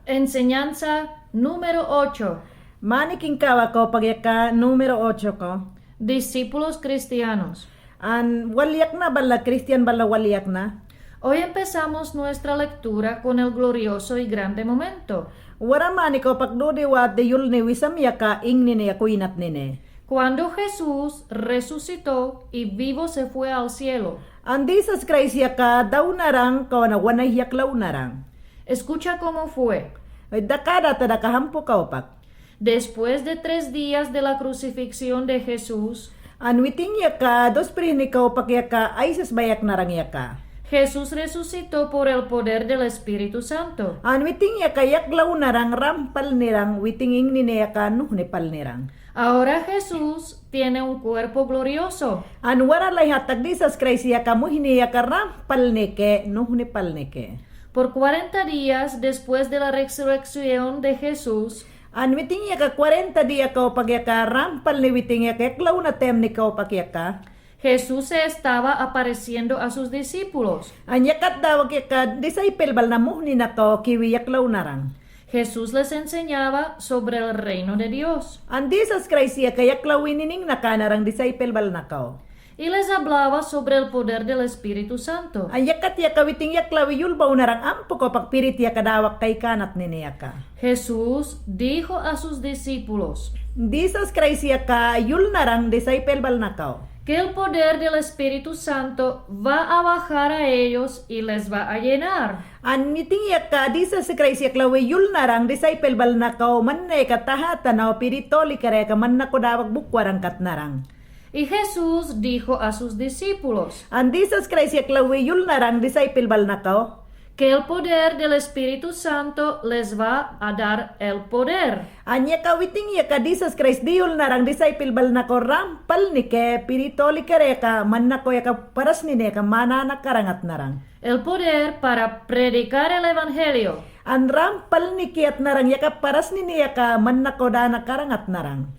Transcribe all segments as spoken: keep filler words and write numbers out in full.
Enseñanza número ocho. Mani kingkawa ko pagyaka numero ocho ko. Discípulos cristianos. An walyakna bala, Kristiyan bala walyakna. Hoy empezamos nuestra lectura con el glorioso y grande momento. Wara mani ko pakdudiwat de yulni wisam yaka ingni ne, kuwinatni ne. Cuando Jesús resucitó y vivo se fue al cielo. An Jisas Kraist yaka daw naran, kawana wanay yaklaw naran. Escucha cómo fue. Dakada ta daka hampu kawpak. Después de tres días de la crucifixión de Jesús. An witing yaka dos pirihni kawpak yaka aysas bayak naran yaka. Jesús resucitó por el poder del Espíritu Santo. An witing yaka yaklaw naran rampal nirang witing ingni ne yaka nuhni pal nirang. Ahora Jesús tiene un cuerpo glorioso. An wara layhatak Jisas Kraist yaka muhni yaka rampal nike, nuhni pal nike. Por cuarenta días después de la resurrección de Jesús. An witing yaka cuarenta diya kawpak yaka rampal ni witing yaka yaklaw na tayamni kawpak yaka. Jesús se estaba apareciendo a sus discípulos. An yakat dawak yaka disaipil bal na muhni nakaw kiwi yaklaw naran. Jesús les enseñaba sobre el reino de Dios. An Jisas Kraist yaka yaklawi nining naka naran disaipil bal nakaw. Y les hablaba sobre el poder del Espíritu Santo. An yakat yaka witing yaklawi yulbaw naran ampo kawpak pirit yaka dawak kaykanatni ne yaka. Jesús dijo a sus discípulos. Jisas Kraist yaka yul naran disaipil bal nakaw. Que el poder del Espíritu Santo va a bajar a ellos y les va a llenar. An witing yaka Jisas Kraist yaklawi yul naran disaipil bal nakaw manna yaka taha tanaw pirit holy kara yaka manna ko dawak bukwa rangkat naran. Y Jesús dijo a sus discípulos. An Jisas Kraist yaklawi yul naran disaipil bal nakaw. Que el poder del Espíritu Santo les va a dar el poder. An yaka witing yaka Jisas Kraist diyul naran disaipil bal nakaw rampal nike pirit holy kara yaka manna ko yaka parasni ne yaka manana karangat naran. El poder para predicar el evangelio. An rampal nike yat naran yaka parasni ne yaka manna ko dana karangat naran.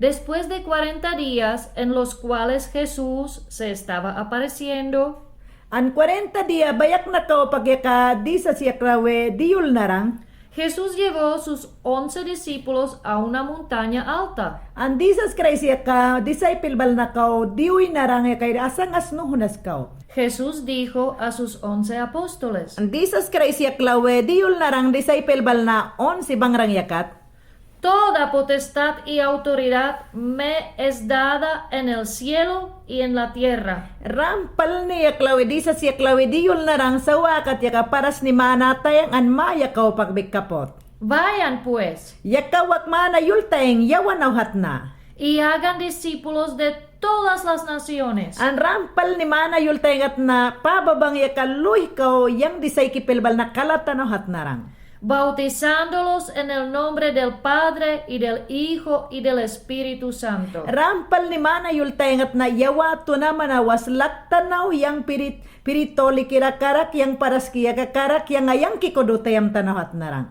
Después de cuarenta días en los cuales Jesús se estaba apareciendo. An cuarenta diya bayak na kawpak yaka Jisas yaklawi diyul naran. Jesús llevó sus once discípulos a una montaña alta. An Jisas Kraist yaka disaipil bal nakaw diyuy naran yaka asangas nuhunas kaw. Jesús dijo a sus once apóstoles. An Jisas Kraist yaklawi diyul naran disaipil bal na onse bangrang yakat. Toda potestad y autoridad me es dada en el cielo y en la tierra. Rampal ne yaklawi Jisas yaklawi diyul naran sawakat yaka parasni mana tayang an maya kawpak bi kapot. Vayan pues. Yaka wak mana yul tayang yawan awhatna. Y hagan discípulos de todas las naciones. An rampal ni mana yul tayang awhatna pababang yaka luhi kaw yang disaypil bal na kala tano awhatna rang. Bautizándolos en el nombre del Padre y del Hijo y del Espíritu Santo. Rampal ni mana yul tayang awhatna yawa tunamana was lak tano yang pirit, pirit toliki rakarak yang paraski yaka karak yang ayangki kodu tayam tano awhatna rang.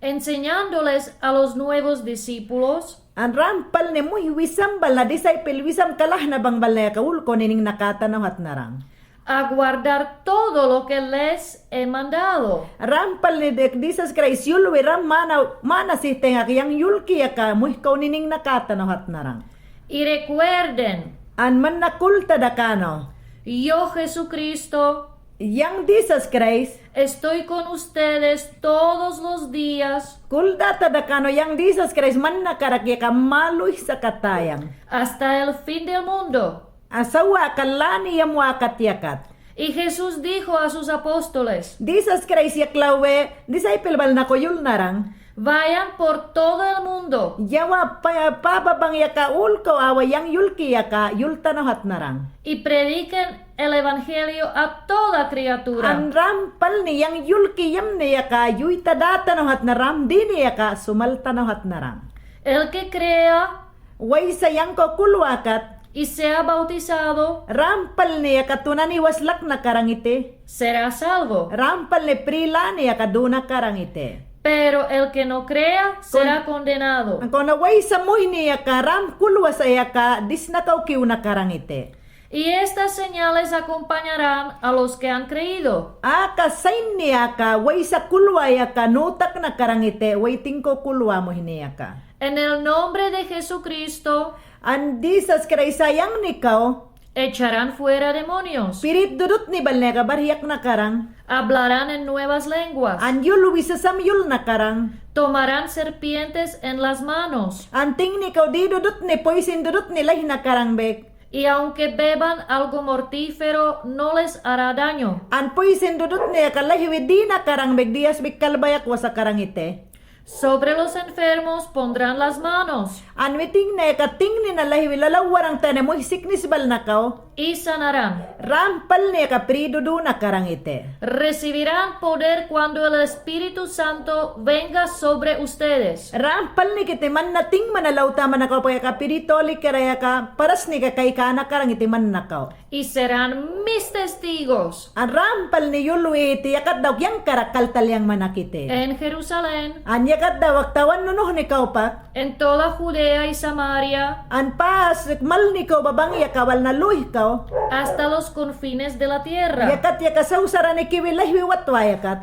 Enseñándoles a los nuevos discípulos. An rampal ni muhi wisam bal na disaypil wisam kalahna bang bal na yaka ulko nining naka tano awhatna rang. A guardar todo lo que les he mandado. Rampal ni de Jisas Kraist yulwi ram mana, mana si tengak yang yulki yaka muhi kaw nining naka tano awhatna rang. Y recuerden. An mana kulta dakano. Yo Jesucristo. Yang Jisas Kraist. Estoy con ustedes todos los días. Kuldata dakano yang Jisas Kraist mana karak yaka maluhi saka tayang. Hasta el fin del mundo. A sawa ka lani yam wakat yakat. Y Jesús dijo a sus apóstoles. Jisas Kraist yaklawe disaypil bal nako yulna rang. Vayan por todo el mundo. Yawa pa, pababang yaka ulko awa yang yulki yaka yul tano awhatna rang. Y prediquen el evangelio a toda criatura. An rampal ni yang yulki yamne yaka yuyta da tano awhatna rang, dine yaka sumal tano awhatna rang. El que crea. Waysa yang ko kulwakat. Y sea bautizado. Rampal ni yaka tunani was lak na karang ite. Será salvo. Rampal ni pri lani yaka duna karang ite. Pero el que no crea será condenado. Kawana waysa muhi ni yaka ram kulwa sa yaka disna kaw kiwna karang ite. Y estas señales acompañarán a los que han creído. Aka sain niyaka, way sa kulwayaka, nutak nakarang ite, way tingko kulwa muhi niyaka. En el nombre de Jesucristo. An Jisas Kraist sa yang nikau. Echarán fuera demonios. Pirit dudutni bal niyaka barhiyak nakarang. Hablarán en nuevas lenguas. An yul wisasam yul nakarang. Tomarán serpientes en las manos. An ting nikau di dudutni, poison dudutni lahi nakarang bek. Y aunque beban algo mortífero, no les hará daño. An poison dudutni aka lahiwi di nakarang bek, diyas bikal bayak wa sa karang ite. Sobre los enfermos pondrán las manos. An witing na aka ting nina lahiwi lalaw warang tane muhi siknis bal nakau. Y sanarán. Rampal niyaka piri dudu nakarang ite. Recibirán poder cuando el Espíritu Santo venga sobre ustedes. Rampal niyaka iti manna ting mana lawta mana kau paka aka Spirit Holy kira aka paras niyaka kaika nakarang iti manna kau. Y serán mis testigos. An rampal ni yulwi iti yakat dawak yang karak kaltal yang mana kite. En Jerusalén. An yakat dawak tawan nunuhni kau pak. En toda Judea y Samaria. An pas mal ni kau babang yaka wal na luhi kau. Hasta los confines de la tierra. Yakat yaka sawsaran ni kiwi lahiwi watwa yakat.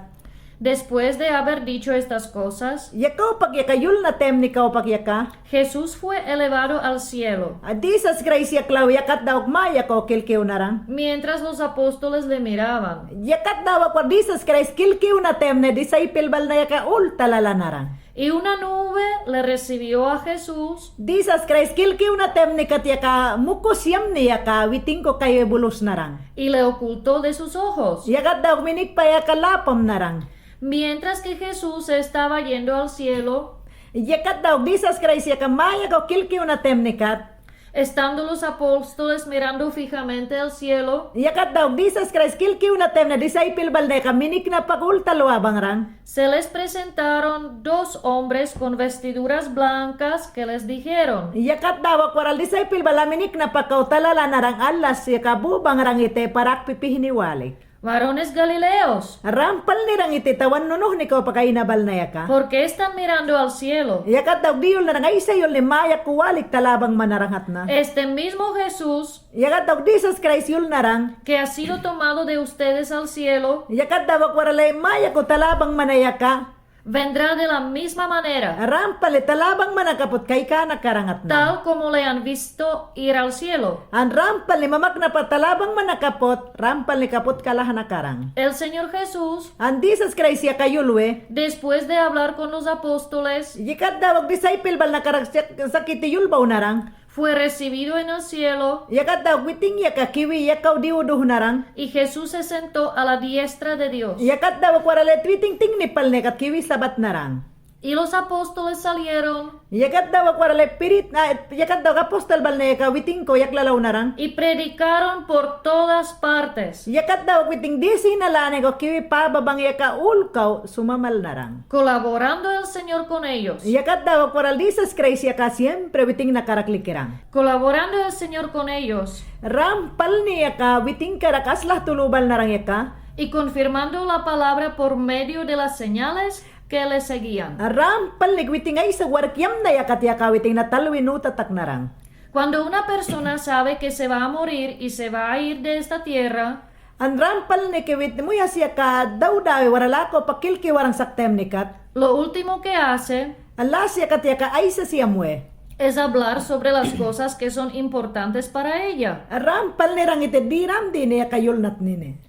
Después de haber dicho estas cosas, ya kau pak yaka yul na tem ni kau pak yaka. Jesús fue elevado al cielo. A Jisas Kraist yaklaw yakat dawak maya kau kilkiw narang. Mientras los apóstoles le miraban. Yakat dawak wa Jisas Kraist kilkiw na tem ne disaipil bal na yaka ul talala narang. Y una nube le recibió a Jesús. Jisas Kraist kilkiw na tem nikat yaka mukus yamni yaka witing ko kaywe bulus narang. Y le ocultó de sus ojos. Yakat dawak minikpa yaka lapam narang. Mientras que Jesús estaba yendo al cielo, yakat dawak Jisas Kraist yaka maya kau kilkiw na tem nikat. Estando los apóstoles mirando fijamente al cielo, yakat dawak Jisas Kraist kilkiw na tem ne disaipil bal na yaka minikna pak ul talwa bangrang. Se les presentaron dos hombres con vestiduras blancas que les dijeron. Yakat dawak waral disaipil bal a minikna pak kau talala narang alas yaka bu bangrang ite parak pipihni walik. Varones galileos. Rampal nirang iti tawan nunuhni kau pak ayna bal na yaka. ¿Por qué están mirando al cielo? Yakat dawak di yul narang aysa yulni maya kau walik talabang manarang hatna. Este mismo Jesús. Yakat dawak Jisas Kraist yul narang. Que ha sido tomado de ustedes al cielo. Yakat dawak warale maya kau talabang mana yaka. Vendrá de la misma manera. Rampal ni talabang mana kaput kaika nakarang hatna. Tal como le han visto ir al cielo. An rampal ni mamakna pa talabang mana kaput, rampal ni kaput kalaha nakarang. El Señor Jesús. An Jisas Kraist yaka yulwe. Después de hablar con los apóstoles. Yakat dawak disaipil bal nakarak sak-, sakiti yulbaw narang. Fue recibido en el cielo. Yakat dawak witing yaka kiwi yaka diwduh narang. Y Jesús se sentó a la diestra de Dios. Yakat dawak warale witing ting nipal ne yakat kiwi sabat narang. Y los apóstoles salieron. Yakat dawak warale pirit, a, yakat dawak apostol bal ne yaka witing ko yaklalaw narang. Y predicaron por todas partes. Yakat dawak witing disi na lane ko kiwi pababang yaka ul kau sumamal narang. Colaborando el Señor con ellos. Yakat dawak waral Jisas Kraist yaka siempre witing nakarak likirang. Colaborando el Señor con ellos. Rampal ni yaka witing karak aslah tulu bal narang yaka. Y confirmando la palabra por medio de las señales que le seguían. Rampal ni witing aysa wark yamna yakat yaka witing na talwi nu tatak narang. Cuando una persona sabe que se va a morir y se va a ir de esta tierra, an rampal ni ke wit muhya si yaka dawdawe warala ko pakilki warang saktem nikat. Lo último que hace, an las yakat yaka aysa si yamwe, es hablar sobre las cosas que son importantes para ella. Rampal nirang ite diram dini yaka yulnat nini.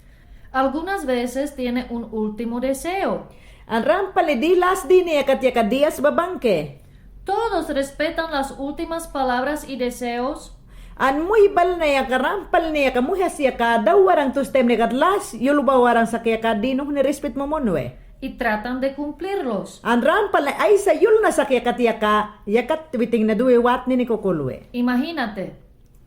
Algunas veces tiene un último deseo. An rampal ni di las dini yakat yaka diyas babangke. Todos respetan las últimas palabras y deseos. An muhbal na yaka rampal ni yaka muhya si yaka daw warang tustem nikat las yulbaw warang sak yaka dinuhni respet momonwe. Y tratan de cumplirlos. An rampal ni aysa yulna sak yakat yaka, yakat witing na duwe wat nini kukulwe. Imagínate.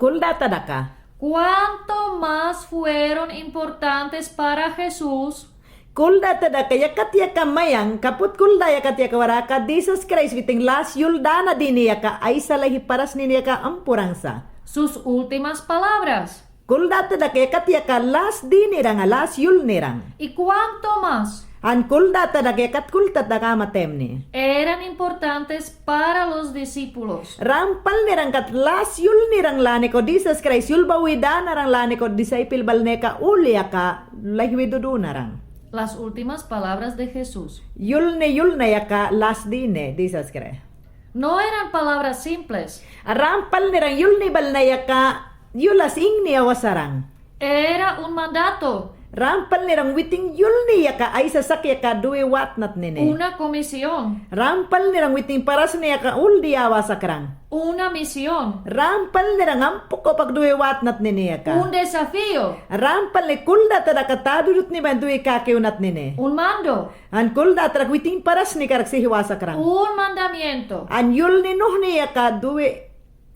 Kuldata daka. Cuánto más fueron importantes para Jesús. Kuldata daka yakat yaka mayang, kaput kulda yakat yaka waraka Jisas Kraist witing las yuldana dini yaka aysa lahi paras nini yaka ampurang sa. Sus últimas palabras. Kuldata daka yakat yaka las dinirang, las yulnirang. Y cuánto más. An kultatadak, yakat kultatadak a matemni. Eran importantes para los discípulos. Rampal nirang kat las yulnirang lani ko Jisas Kraist, yul bawi danarang lani ko disaipilbalne ka ul yaka lahiwi dudunarang. Las últimas palabras de Jesús. Yulni yulna yaka las dine Jisas Kraist. No eran palabras simples. Rampal nirang yulni balna yaka yulas ingni awa sarang. Era un mandato. Rampal nirang witing yulni yaka aisasak yaka duwi watnat nini. Una comisión. Rampal nirang witing parasni yaka ul diyawasakrang. Una misión. Rampal nirang ampuko pagduwi watnat nini yaka. Un desafío. Rampal ni kultatadak a tadudutni bayan duwi kakiwnat nini. Un mando. An kultatadak witing parasni karak sihiwasakrang. Un mandamiento. An yulni nuhni yaka duwi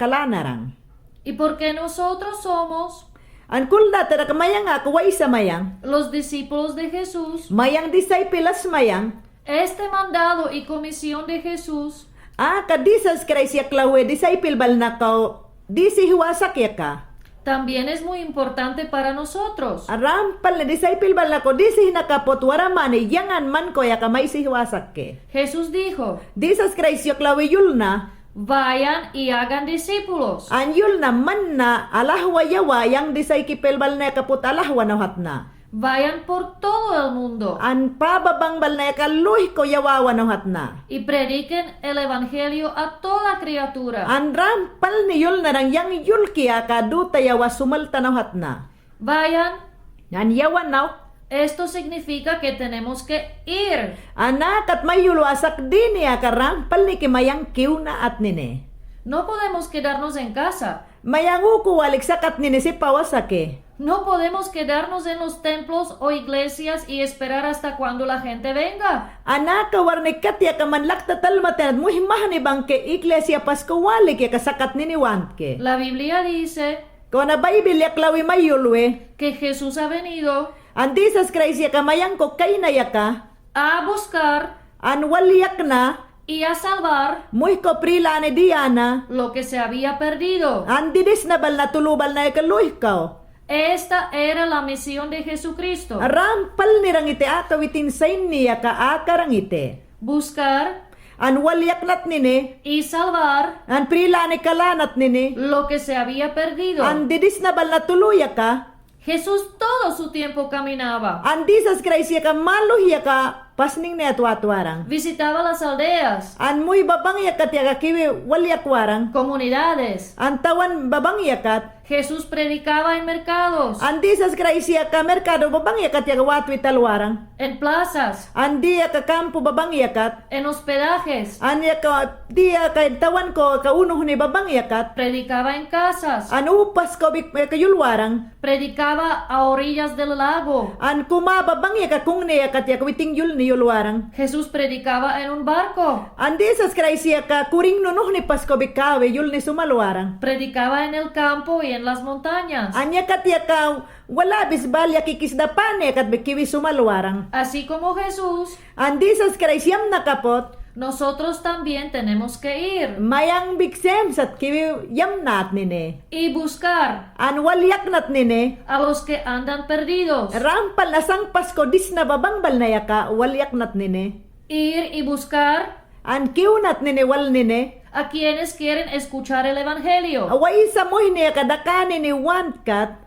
kalanarang. Y porque nosotros somos. An kultatadak mayang, ako waisa mayang. Los discípulos de Jesús. Mayang disaipil as mayang. Este mandado y comisión de Jesús. Aka Jisas Kraist yaklawi disaipilbalna kaw disihiwasak yaka. También es muy importante para nosotros. Rampal ni disaipilbalna kaw disihina kaput waramani yangan man ko yaka may sihiwasak ke. Jesús dijo. Jisas Kraist yaklawi yulna. Vayan y hagan discípulos. An yulna manna alahwa yawa, yang disaikipilbalne kaput alahwa nawhatna. Vayan por todo el mundo. An pababangbalne ka luhiko yawawa nawhatna. Y prediquen el evangelio a toda criatura. An rampal ni yulnarang yang yulki aka duta yawa sumalta nawhatna. Vayan. An yawan naw. Esto significa que tenemos que ir. An akat mayulwasak dini aka rampal ni ki mayang kiwna at nini. No podemos quedarnos en casa. Mayang uku walik sakat nini si pawasa ke. No podemos quedarnos en los templos o iglesias y esperar hasta cuando la gente venga. An aka warni kat yaka man lakta talmaten at muhimahni bang ke iglesia pasko walik yaka sakat nini want ke. La Biblia dice. Kona Baibil yaklawi mayulwi. Que Jesús ha venido. An Jisas Kraist yaka mayang ko kayna yaka. A buscar. An walyakna. Y a salvar. Muhiko prilani diyana. Lo que se había perdido. An didisnabalna tulubalna yaka luhikaw. Esta era la misión de Jesucristo. Rampal nirang iti aka witin saini yaka akarang iti. Buscar. An walyaknat nini. Y salvar. An prilani kalanat nini. Lo que se había perdido. An didisnabalna tulu yaka. Jesús todo su tiempo caminaba. An Jisas Kraist yaka maluh yaka pasning niyat watwarang. Visitaba las aldeas. An muhi babang yakat yaka kiwi walyak warang. Comunidades. An tawan babang yakat. Jesús predicaba en mercados. An Jisas Kraist yaka merkado babang yakat yaka watwi tal warang. En plazas. An diyaka kampu babang yakat. En hospedajes. An yaka diyaka tawan ko ka unuhni babang yakat. Predicaba en casas. An upas ko bik yaka yul warang. Predicaba a orillas del lago. An kuma babang yaka kungni yakat yaka witing yulni yul warang. Jesús predicaba en un barco. An Jisas Kraist yaka kuring nunuhni pasko bik kawi yulni sumal warang. Predicaba en el campo y en las montañas. An yakat yaka walabis bal yaka ikisdapani yakat bik kiwi sumal warang. Así como Jesús. An Jisas Kraist yamna kaput. Nosotros también tenemos que ir. Mayang bik semsat kiwi yamnat nini. Y buscar. An walyaknat nini. A los que andan perdidos. Rampal na sangpas ko disna babangbalna yaka walyaknat nini. Ir y buscar. An kiwnat nini wal nini. A quienes quieren escuchar el evangelio. Waisa muhni yaka dakanini wantkat.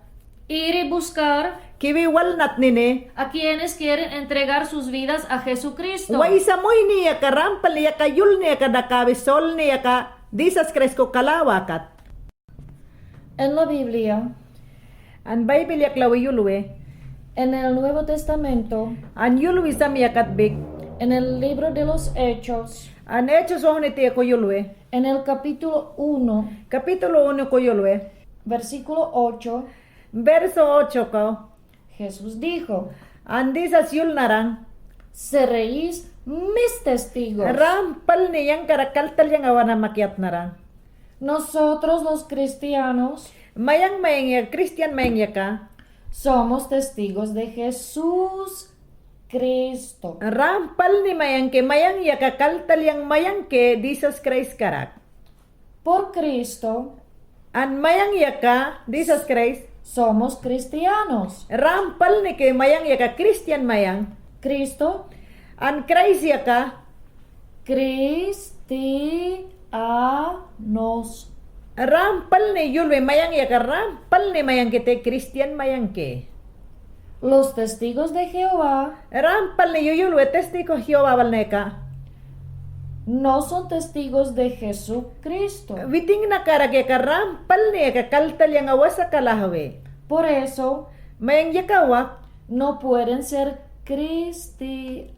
Ir y buscar. Kiwi walnat nini. A quienes quieren entregar sus vidas a Jesucristo. Waisa muhni yaka rampal yaka yulni yaka dakawi solni yaka Jisas Kraist ko kalawakat. En la Biblia. An Baibil yaklawi yulwi. En el Nuevo Testamento. An yulwisam yakat bik. En el libro de los Hechos. An Hechos wahniti ko yulwi. En el capítulo uno. Capítulo uno ko yulwi. Versículo ocho. Verso ocho ko. Jesús dijo. An Jisas yulnarang. Seréis mis testigos. Rampalni yang karak kaltalyang awan a makyatnarang. Nosotros los cristianos. Mayang mayang yaka, Kristian mayang yaka. Somos testigos de Jesús Cristo. Rampalni mayang ke mayang yaka kaltalyang mayang ke Jisas Kraist karak. Por Cristo. An mayang yaka Jisas Kraist. Somos cristianos. Rampalni ke mayang yaka Kristian mayang. Cristo. An Kraist yaka. Cristianos. Rampalne yulwe mayang yaka, rampalne mayang ke te, Kristian mayang ke. Los testigos de Jehová. Rampalne yu yulwe testigo Jehová balneka. No son testigos de Jesucristo. Witingna karak yaka rampalne yaka kaltalyang awa sa ka lahwe. Por eso. Mayang yaka wak. No pueden ser cristianos.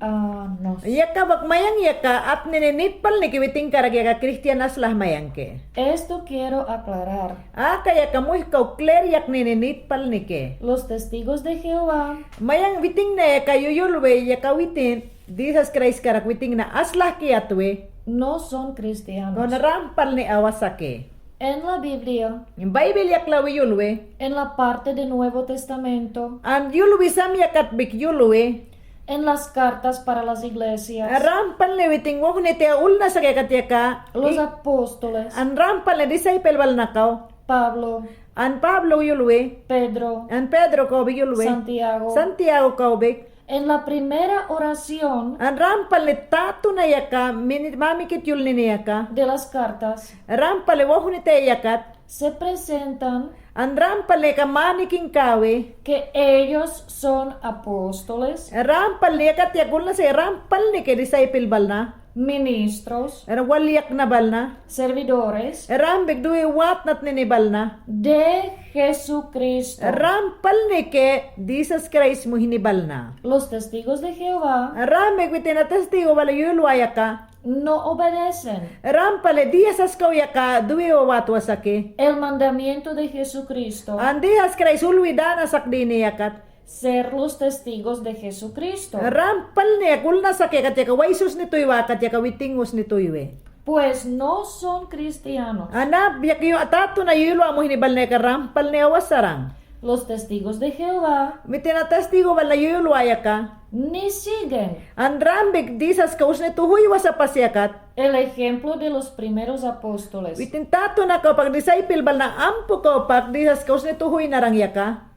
Yaka wak mayang yaka apnini nitpalne ke witing karak yaka Kristian asla mayang ke. Esto quiero aclarar. Aka yaka muhik kaw clear yaknini nitpalne ke. Los testigos de Jehová. Mayang witingna yaka yu yulwe yaka witin, Jisas Kraist karak witingna asla ke yatwe. No son cristianos. Kona rampalne awa sa ke. En la Biblia. Baibil yaklawi yulwe. En la parte de Nuevo Testamento. An yulwi sam yakat bik yulwe. En las cartas para las iglesias. Rampalne witing woknite ulna sa ke yakat yaka. Los apóstoles. An rampalne disaipel balna kaw. Pablo. An Pablo yulwe. Pedro. An Pedro kaw bik yulwe. Santiago. Santiago kaw bik. En la primera oración. An rampalne tatuna yaka, mini-, mamikit yulnini yaka. De las cartas. Rampalne woknite yakat. Se presentan. An rampalne ka manikin kawi. Que ellos son apóstoles. Rampalne yakat yaka ulna sa rampalne ke disaipel balna. Ministros. Ra walyakna balna. Servidores. Ram bik duwi watnatnini balna. De Jesucristo. Rampalne ke Jisas Kraist muhini balna. Los testigos de Jehová. Ram bik witin a testigo bal yu yulwa yaka. No obedecen. Rampalne Dios askaw yaka duwi wawatwa sa ke. El mandamiento de Jesucristo. An Jisas Kraist ulwi dana sakdini yakat. Ser los testigos de Jesucristo. Rampalne yak ulna sa ke yakat yaka waysusnituy wakat yaka witing usnituy we. Pues no son cristianos. Anap yak yu tatuna yu yulwa muhini balna yaka rampalne awa sarang. Los testigos de Jehová. Witin a testigo balna yu yulwa yaka. Ni siguen. An ram bik Jisas ka usnituhuy wa sa pas yakat. El ejemplo de los primeros apóstoles. Witin tatuna kaw pak disaipel balna ampo kaw pak Jisas ka usnituhuy narang yaka.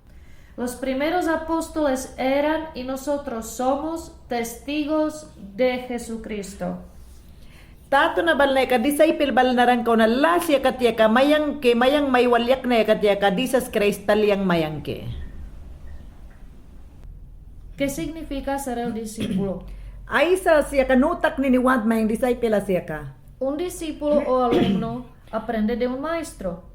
Los primeros apóstoles eran y nosotros somos testigos de Jesucristo. Tatuna balna yaka disaipel bal narang kaw na las yakat yaka mayang ke, mayang may walyakna yakat yaka Jisas Kraist talyang mayang ke. ¿Qué significa ser el discípulo? Aysa si yaka nutaknini want mayang disaipel as yaka. Un discípulo o alumno aprende de un maestro.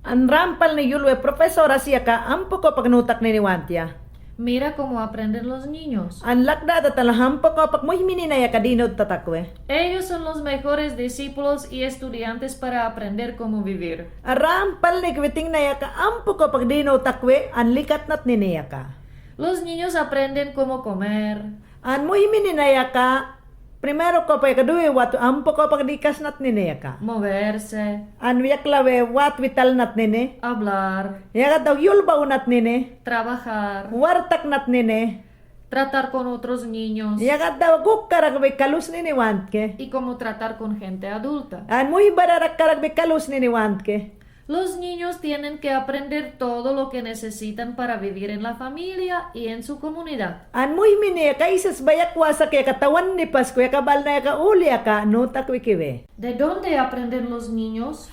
An rampalne yulwe profesor as yaka ampo kaw pak nutaknini want ya. Mira cómo aprenden los niños. An lakdada tala ampo kaw pak muhimini na yaka dinu tatakwe. Ellos son los mejores discípulos y estudiantes para aprender cómo vivir. Rampalne ke witing na yaka ampo kaw pak dinu takwe an likatnatnini yaka. Los niños aprenden cómo comer. An muhimini na yaka, primero kaw pak yaka duwi watu ampo kaw pak dikasnatnini yaka. Moverse. An yakla we wat witalnatnini. Hablar. Yakat daw yulbawnatnini. Trabajar. Wartaknatnini. Tratar con otros niños. Yakat daw kuk karak bi kalusnini want ke. Y cómo tratar con gente adulta. An muhibararak karak bi kalusnini want ke. Los niños tienen que aprender todo lo que necesitan para vivir en la familia y en su comunidad. An muhimini yaka aysas ba yak wasak yaka tawan ni Pasku yaka bal na yaka ul yaka nutakwi kiwi. ¿De dónde aprenden los niños?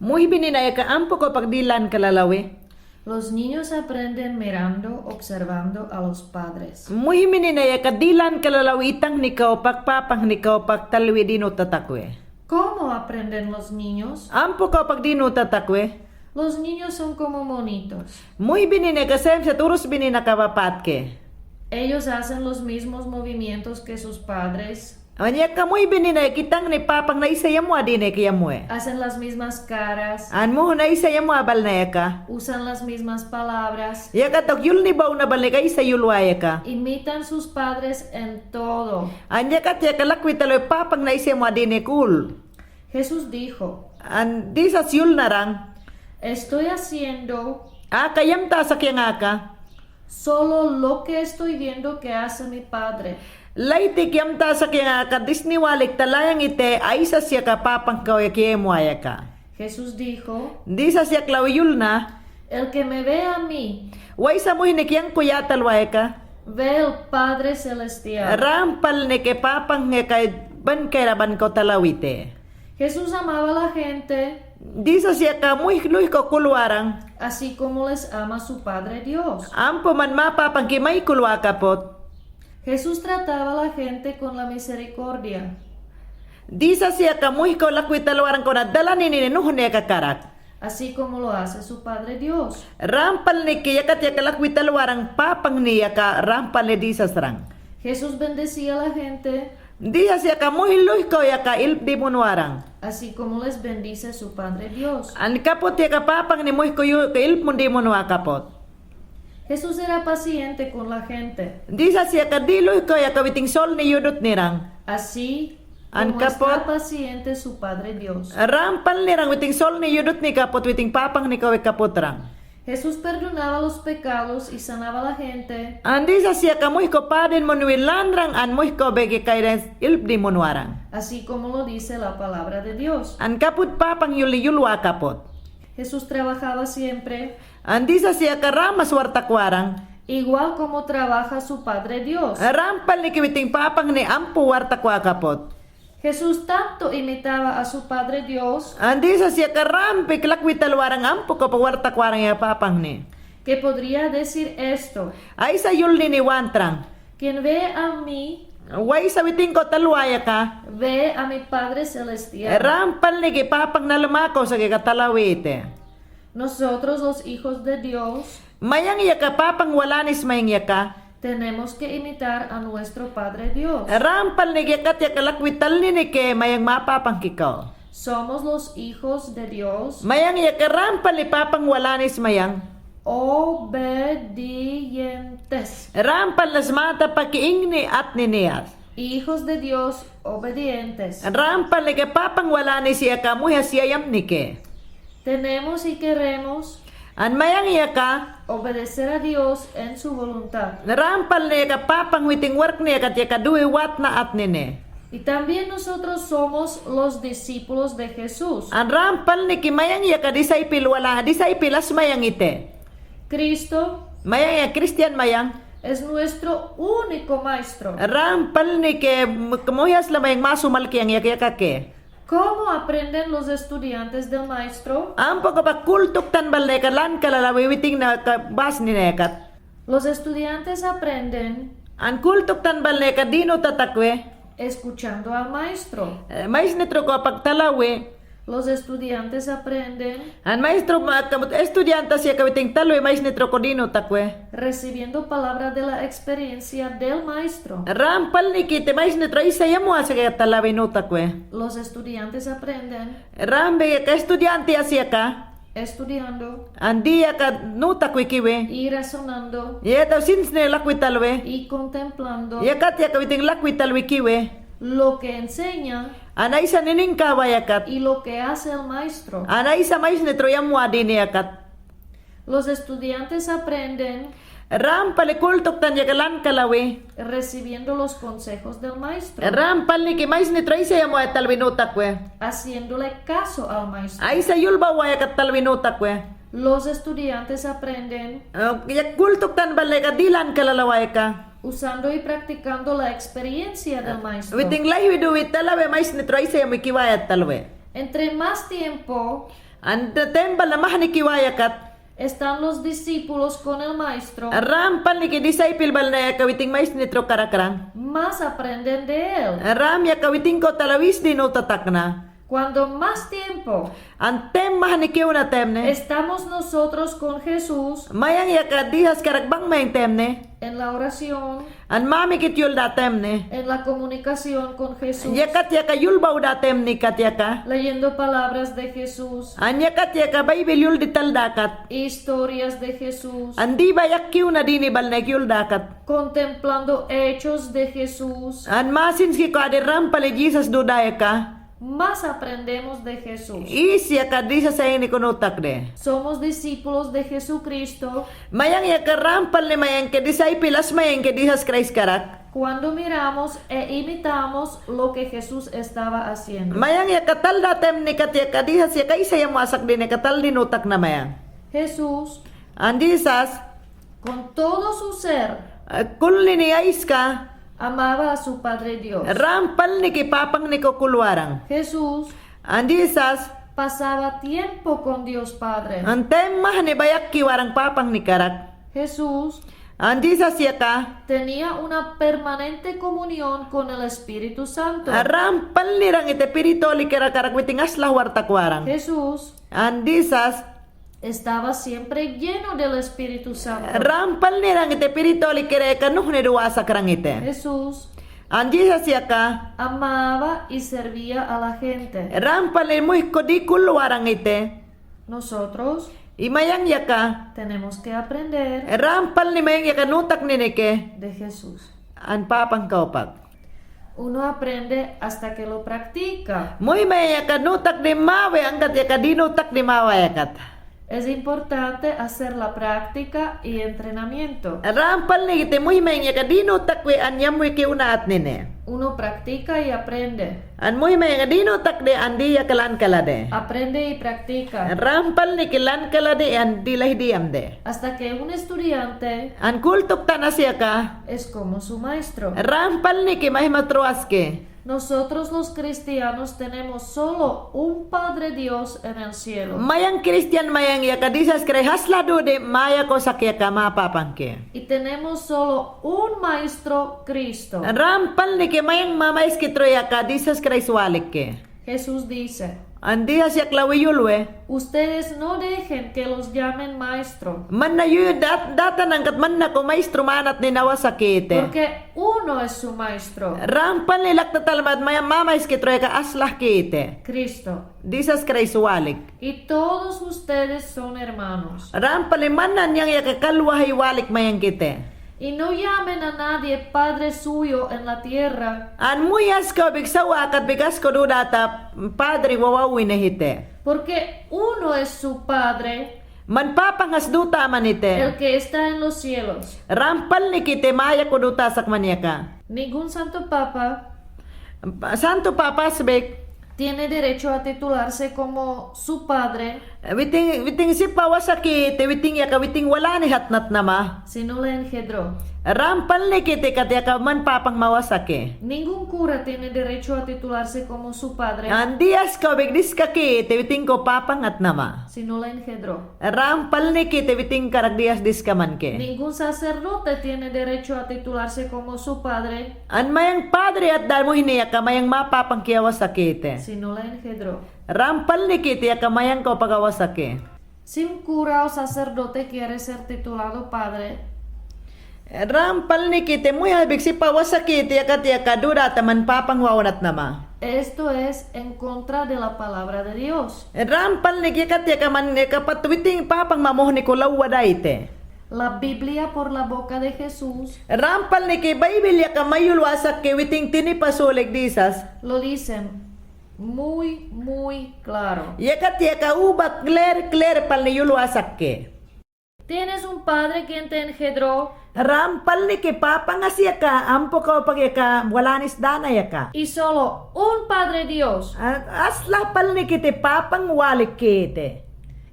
Muhimini na yaka ampo kaw pak dilan kalalawi. Los niños aprenden mirando, observando a los padres. Muhimini na yaka dilan kalalawi itang ni kaw pak, papang ni kaw pak talwi dinu tatakwi. ¿Cómo aprenden los niños? Ampo kaw pak dinu tatakwi. Los niños son como monitos. Muhibini na yaka semsa turus bini na kabapat ke. Ellos hacen los mismos movimientos que sus padres. An yaka muhibini na yaka itang ni papang na aysa yamwa dine ke yamwe. Hacen las mismas caras. An muhun aysa yamwa bal na yaka. Usan las mismas palabras. Yakat daw yulni bawna bal na yaka aysa yulwa yaka. Imitan sus padres en todo. An yakat yaka lakwi talo papang na aysa yamwa dine kul. Jesús dijo. An Jisas yul narang. Estoy haciendo. Aka yamtasak yang aka. Solo lo que estoy viendo que hace mi padre. Laytik yamtasak yang aka disniwalik talayang ite aysas yaka papang kaw yaka yemwa yaka. Jesús dijo. Jisas yaklawi yulna. El que me ve a mí. Waysa muhine ke yangku yatalwa yaka. Ve el Padre Celestial. Rampalniki Papang aka bankaira ban ko talawite. Jesús amaba a la gente. Disa si aka muhi luhiko kulwaran. Así como les ama su Padre Dios. Ampu man ma Papangki may kulwa kaput. Jesús trataba a la gente con la misericordia. Disa si aka muhiko lakwi talwaran kona dalan ini nuhni aka karak. Así como lo hace su Padre Dios. Rampalniki yakat aka lakwi talwaran Papangni aka rampalni disa srang. Jesús bendecía a la gente. Disa si aka muhi luhiko aka ilp dimunwaran. Así como les bendice su Padre Dios. An kaput aka Papangni muhiko yu- ka ilp mun dimunwa kaput. Jesús era paciente con la gente. Disa si aka di luhiko aka witin solni yudutniran. Así como está paciente su Padre Dios. An kaput rampalniran witin solni yudutni kaput witin Papangni kawkaputran. Jesús perdonaba los pecados y sanaba a la gente. An disa si aka muhiko padin munwi lanran an muhiko begi kairen ilp dimunwaran. Así como lo dice la palabra de Dios. An kaput Papang yulni yulwa kaput. Jesús trabajaba siempre. An disa si aka ram swar takwaran. Igual como trabaja su Padre Dios. Rampalniki witin Papangni ampu war takwa kaput. Jesús tanto imitaba a su Padre Dios. An disa si aka rampi lakwi talwaran ampu ko pa war takwaran aka Papangni. Que podría decir esto. Aisa yulnini wantran. Quien ve a mí. Waisa witin ko talwayaka. Ve a mi Padre celestial. Rampalniki Papang nalumako saki aka talawite. Nosotros los hijos de Dios. Mayan yaka Papang walanis mayan yaka. Tenemos que imitar a nuestro Padre Dios. Rampalniki yakat aka lakwi talniniki mayan ma Papangki kaw. Somos los hijos de Dios. Mayan yaka rampalni Papang walanis mayan. Obedientes. Rampalni smatapaki ingni atniniyas. Hijos de Dios obedientes. Rampalniki Papang walanis aka muhi asiyamniki. Tenemos y queremos. An mayan yaka. Obedecer a Dios en su voluntad. Rampalni aka Papang witin warkni aka yaka duwi watna atnini. Y también nosotros somos los discípulos de Jesús. An rampalniki mayan yaka disaipil wala, disaipil as mayan ite. Cristo. Mayan yaka Kristian mayan. Es nuestro único maestro. Rampalniki, m-, muhi asla mayan ma sumalki yang yaka, yaka ke. ¿Cómo aprenden los estudiantes del maestro? Ampo ko pa kul tuktan balne ka lan kalalawi witin na ka basni na yakat. Los estudiantes aprenden. An kul tuktan balne ka dinu tatakwe. Escuchando al maestro. Eh, maisnitro ko paktalawi. Los estudiantes aprenden. An maestro ma-, ka-, estudiantes yaka witin talawi maisnitro ko dinu takwe. Recibiendo palabra de la experiencia del maestro. Rampalniki te maisnitro isa yamwa saki talawi nu takwe. Los estudiantes aprenden. Rampe yaka estudiante as yaka. Estudiando. An di yaka nu takwe kiwe. Y razonando. Yeta sinsni lakwi talwe. Y contemplando. Yakat yaka witin lakwi talwe kiwe. Lo que enseña. An aisa niningkawa yakat. Y lo que hace el maestro. An aisa maisnitro yamwa dini yakat. Los estudiantes aprenden. Rampalni kul tuktan yaka lan kalawi. Recibiendo los consejos del maestro. Rampalniki maisnitro aisa yamwa talawi nu takwe. Haciéndole caso al maestro. Aisa yulbawa yakat talawi nu takwe. Los estudiantes aprenden. Eh, yak kul tuktan balne ka di lan kalalawa yaka. Usando y practicando la experiencia del maestro. Witin laywi duwi talawi maisnitro aisa yamwi kiwaya talawi. Entre más tiempo. An taem bal na mahni kiwa yakat. Están los discípulos con el maestro. Rampalniki disaipil bal na yaka witin maisnitro karakran. Más aprenden de él. Ramp yaka witin ko talawi isni nu tatakna. Cuando más tiempo. An taem mahni kiwna taemne. Estamos nosotros con Jesús. Mayan yaka disas karak bang mayan taemne. En la oración. An mamikit yulda taemne. En la comunicación con Jesús. Yakat yaka yulbawda taemne kat yaka. Leyendo palabras de Jesús. An yakat yaka Baibil yuldi taldakat. Historias de Jesús. An diva yak kiwna dini bal na yuldakat. Contemplando hechos de Jesús. An ma sinski ko adi rampalni Jisas dudayaka. Más aprendemos de Jesús. Is yaka disas ayni ko nu takde. Somos discípulos de Jesucristo. Mayan yaka rampalni mayan ke disaipil as mayan ke Jisas Kraist karak. Cuando miramos e imitamos lo que Jesús estaba haciendo. Mayan yaka talda taemne kat yaka Jisas yaka aisa yamwa sakdine ka taldi nu takna mayan. Jesús. An Jisas. Con todo su ser. Eh, kullini aiska. Amaba a su Padre Dios. Ran palniki Papangniko kulwarang. Jesús. An Jisas. Pasaba tiempo con Dios Padre. An taim mahani bayakkiwarang Papangnikarak. Jesús. An Jisas yaka. Tenía una permanente comunión con el Espíritu Santo. Ran palnirang ite Spirit Holikirakarak witin asla wartakwarang. Jesús. An Jisas. Estaba siempre lleno del Espíritu Santo. Ran palnirang ite Spirit Holikira eka nuhni duwasakrang ite. Jesús. An Jisas yaka. Amaba y servía a la gente. Ran palni muhik ko di kulwarang ite. Nosotros. I mayang yaka. Tenemos que aprender. Ran palni mayang yaka nutaknini ke. De Jesús. An Papang kawpak. Uno aprende hasta que lo practica. Muhi mayang yaka nutakni mawi angkat yaka di nutakni mawi yakat. Es importante hacer la práctica y entrenamiento. Ran palniki ite muhi mayang yaka di nutakwi an yamwi ke unatnini. Uno practica y aprende. An muhi mayang yaka di nutakde an di yaka lan kalade. Aprende y practica. Ran palniki lan kalade an di lahi diyamde. Hasta que un estudiante. An kultuk tanas yaka. Es como su maestro. Ran palniki mahimatruwaski. Nosotros los cristianos tenemos solo un Padre Dios en el cielo. Mayang Kristian mayang yaka Jisas Kraist asla dudi mayakosak yaka ma Papangki. Y tenemos solo un maestro, Cristo. Ran palniki mayang mamaiski tru yaka Jisas Kraist walikke. Jesús dice. An Jisas yaklawi yulwe. Ustedes no dejen que los llamen maestro. Mana yu dat-, datan angkat mana ko maestro manatnini awasakite. Porque uno es su maestro. Ran palni laktatalmat mayang mamaiski tru yaka aslahkite. Cristo. Jisas Kraist walik. Y todos ustedes son hermanos. Ran palni mana niyang yaka kalwahi walik mayangkite. Y no llamen a nadie padre suyo en la tierra. An muhi askawbik sawakat bik asko dudata padre wawawine hite. Porque uno es su Padre. Man Papang has dutaman ite. El que está en los cielos. Ran palnikite mayaku dutasakman yaka. Ningún santo papa. Santo Papa asbik. Tiene derecho a titularse como su padre. Witing, witing sipa awasakite, witing yaka, witing walani hatnat nama. Si no le engendró. Ran palnikite kat yaka man Papang mawasaki. Ningún cura tiene derecho a titularse como su padre. An di askawbik diskakite, witing ko Papang at nama. Si no le engendró. Ran palnikite witing karak diyas diskamanke. Ningún sacerdote tiene derecho a titularse como su padre. An mayang padre at da muhni yaka mayang ma Papangki awasakite. Si no le engendró. Ran palnikite yaka mayang kawpak awasaki. Si un cura o sacerdote quiere ser titulado padre. Ran palnikite muhi asbik sipa awasakite yakat yaka dudata man Papang wawanat nama. Esto es en contra de la palabra de Dios. Ran palniki yakat yaka man yaka pat witing Papang mamohni ko lawwa dayte. La Biblia por la boca de Jesús. Ran palniki Baybil yaka mayul wasakke witing tinipa sulik Jisas. Lo dice muy, muy claro. Yakat yaka uba kler, kler palni yul wasakke. Tienes un padre quien te engendró. Ran palniki Papang has yaka, ampo kawpak yaka, walanis dana yaka. Y solo un Padre Dios. A-, asla palnikite Papang walikkite.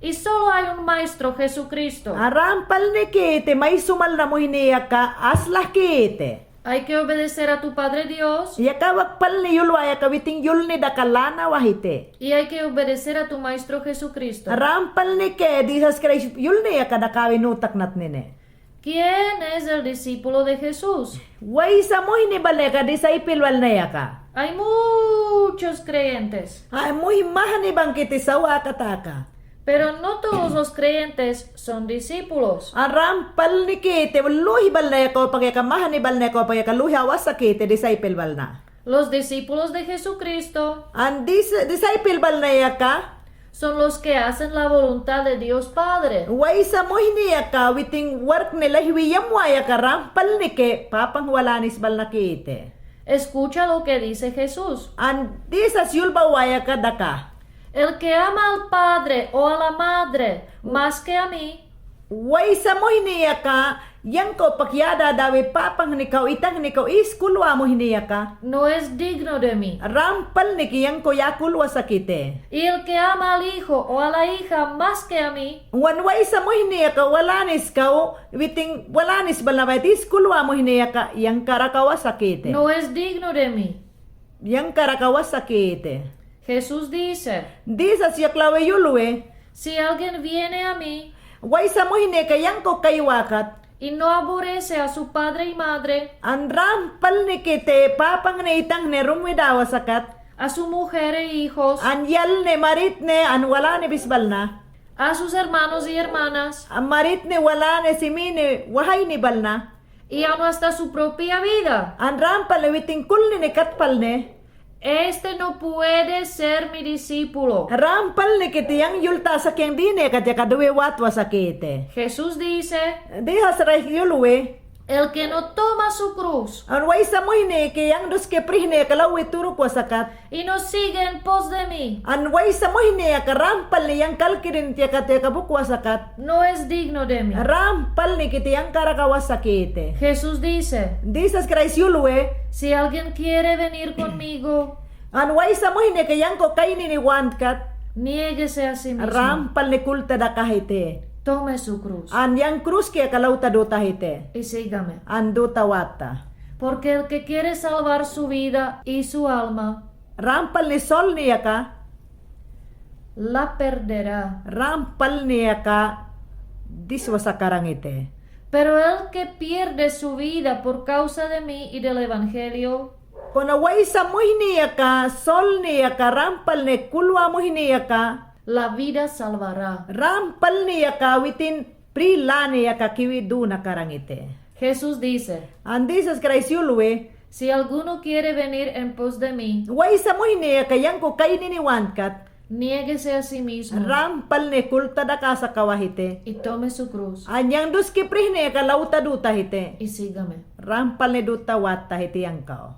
Y solo hay un maestro, Jesucristo. A, ran palnikite maisumal na muhni yaka, aslahkite. Hay que obedecer a tu Padre Dios. Yaka wak palni yulwa yaka witing yulni daka lana wahite. Y hay que obedecer a tu Maestro Jesucristo. Ran palnike Jisas Kraist yulni yaka daka winutak natnine. ¿Quién es el discípulo de Jesús? Waysa muhni bal yaka disaipil bal na yaka. Hay muchos creyentes. Ay, muhi mahni bangkiti sawa kataka. Pero no todos los creyentes son discípulos. A, ran palnikite luhi bal na yaka, kawpak yaka mahni bal na yaka, kawpak yaka luhi awasakite disaipil bal na. Los discípulos de Jesucristo. An dis-, disaipil bal na yaka. Son los que hacen la voluntad de Dios Padre. Waysa muhni yaka witing warkni lahiwi yamwa yaka ran palnike Papang walanis bal nakite. Escucha lo que dice Jesús. An Jisas yulbawa yaka daka. El que ama al padre o a la madre más que a mí, Waysa muhni aka, yangko pakyadadawi papangni kaw, itangni kaw, is kulwa muhni aka. No es digno de mí. Rampalniki yangko yakulwa sakiti. Y el que ama al hijo o a la hija más que a mí. Wan waysa muhni aka walanis kaw, witin walanis balnabayt is kulwa muhni aka, yangkarak awa sakiti. No es digno de mí. Yangkarak awa sakiti. Jesús dice, Jisas yaklawi yulwi. Si alguien viene a mí. Waysa muhni aka yangko kaywakat. Y no aborrece a su padre y madre. An rampalnikiti papangni itangni rumwidawa sakat. A su mujer e hijos. An yalni, maritni, an walani bis balna. A sus hermanos y hermanas. An maritni, walani, simini, wahayni balna. Y aun hasta su propia vida. An rampalni witin kulnini katpalni. Este no puede ser mi discípulo. Rampalnikiti yang yulta sakyang dine aka diyaka duwi watwa sakiti. Jesús dice, Jisas Kraist yulwi. El que no toma su cruz. An waysa muhni ki yang duski prihni aka lawwi turukwa sakat. Y no sigue en pos de mí. An waysa muhni aka rampalni yang kalkirin tiyaka tiyaka bukwa sakat. No es digno de mí. Rampalnikiti yangkarak awa sakiti. Jesús dice, Jisas Kraist yulwi. Si alguien quiere venir conmigo. An waysa muhni aka yangko kaynini wantkat. Niéguese a sí mismo. Rampalni kultadakahiti. Tome su cruz. An yang kruski aka lawta dutahiti. Y sígame. An duta watta. Porque el que quiere salvar su vida y su alma. Rampalni solni aka. La perderá. Rampalni aka diswa sakarangiti. Pero el que pierde su vida por causa de mí y del evangelio. Kona waysa muhni aka, solni aka, rampalni kulwa muhni aka. La vida salvará. Rampalni aka witin pri lani aka kiwi duna karangiti. Jesús dice, An Jisas Kraist yulwi. Si alguno quiere venir en pos de mí. Waysa muhni aka yangko kaynini wantkat. Niéguese a sí mismo. Rampalni kultadaka sakawahiti. Y tome su cruz. An yang duski prihni aka lawta dutahiti. Y sígame. Rampalni duta wattahiti yangkaw.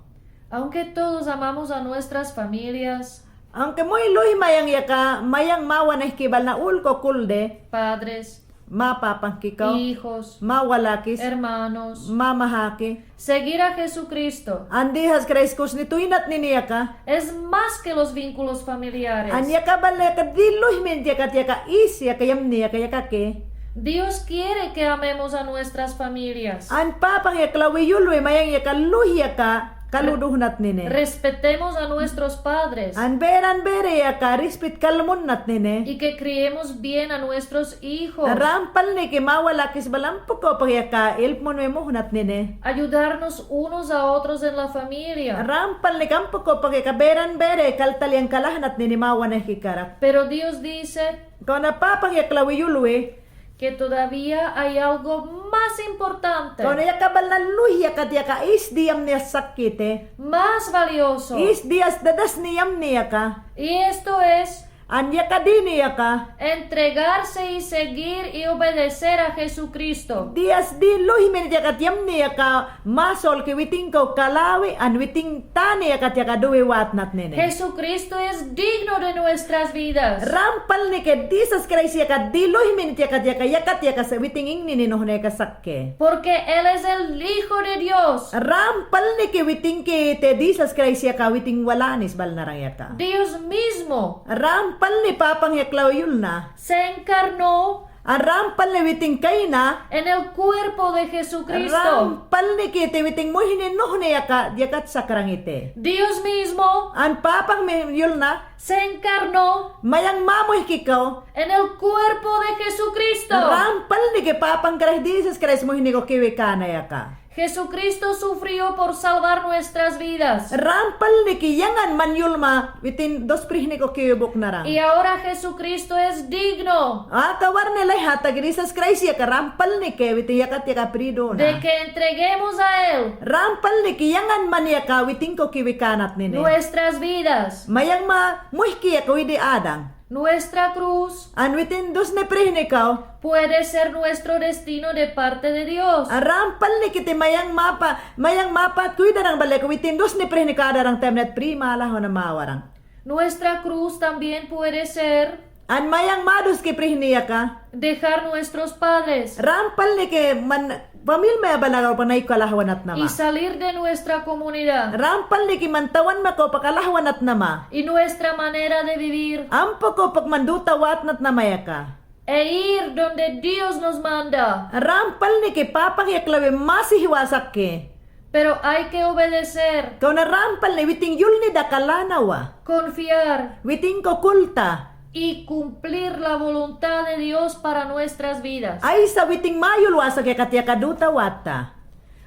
Aunque todos amamos a nuestras familias. Aunque muy luhi mayang yaka, mayang ma wanihki balna ulku kuldi. Padres. Ma papangki kaw. Hijos. Ma walakis. Hermanos. Ma mahaki. Seguir a Jesucristo. An Jisas Kraist kusni tuynatnini aka. Es más que los vínculos familiares. An yaka bal yaka di luhi minti yaka tiyaka is yaka yamni yaka yakaki. Dios quiere que amemos a nuestras familias. An papang yaklawi yulwi mayang yaka luhi yaka kaluduhnatnini. Respetemos a nuestros padres. An beran beri yaka rispit kalmunnatnini. Y que criemos bien a nuestros hijos. Rampalniki ma walakis bal ampuku pak yaka ilpmunwi muhnatnini. Ayudarnos unos a otros en la familia. Rampalniki ampuku pak yaka beran beri kaltal yang kalahnatnini ma wanihki karak. Pero Dios dice, Kona papang yaklawi yulwi. Que todavía hay algo más importante. Kona yaka bal na luhi yaka tiyaka is di yamni sakkiti. Más valioso. Is di as dadasni yamni yaka. Y esto es. An yaka dini yaka. Entregarse y seguir y obedecer a Jesucristo. Di as di luhi minit yaka yamni yaka. Ma solki witin kaw kalawi an witin tani yaka tiyaka duwi watnatnini. Jesucristo es digno de nuestras vidas. Rampalniki Jisas Kraist yaka di luhi minit yaka tiyaka yaka tiyaka sa witin ingnini nuhni yaka sakke. Porque Él es el Hijo de Dios. Rampalniki witinki te Jisas Kraist yaka witin walanis bal narang yaka. Dios mismo. Rampalni papang yaklawi yulna. Se encarnó. An rampalni witin kayna. En el cuerpo de Jesucristo. Rampalniki te witin muhni nuhni yaka diyakat sakrangiti. Dios mismo. An papang mi yulna. Se encarnó. Mayang ma muhiki kaw. En el cuerpo de Jesucristo. Rampalniki papang Kraist Jisas Kraist muhni ko kiwi kana yaka. Jesucristo sufrió por salvar nuestras vidas. Rampalniki yangan man yulma witin dos prihniko kiwi buknarang. Y ahora Jesucristo es digno. Aka warni layhata ki Jisas Kraist yaka rampalniki witin yakat yaka pridona. De que entreguemos a Él. Rampalniki yangan man yaka witin ko kiwi kanatnini. Nuestras vidas. Mayang ma muhiki yaka widi adang. Nuestra cruz. An witin dusni prihnikaw. Puede ser nuestro destino de parte de Dios. An rampalniki ti mayang mapa, mayang mapat kuydarang bale ka witin dusni prihnikaw adarang taymanit pri malahon a mawarang. Nuestra cruz también puede ser. An mayang madus ki prihniyaka. Dejar nuestros padres. Rampalniki man pamilya maya balaga panay kalahwanat nama. Y salir de nuestra comunidad. Rampalniki man tawan mako pakalahwanat nama. Y nuestra manera de vivir. Ampo ko pak man duta watnat namayaka. E ir donde Dios nos manda. Rampalniki Papak yaklawi masi hiwasak ki. Pero hay que obedecer. Kaw na rampalni witin yulni daka lanawa. Confiar. Witin ko kulta. Y cumplir la voluntad de Dios para nuestras vidas. Aysa witin mayul wasak yaka tiyaka duta watta.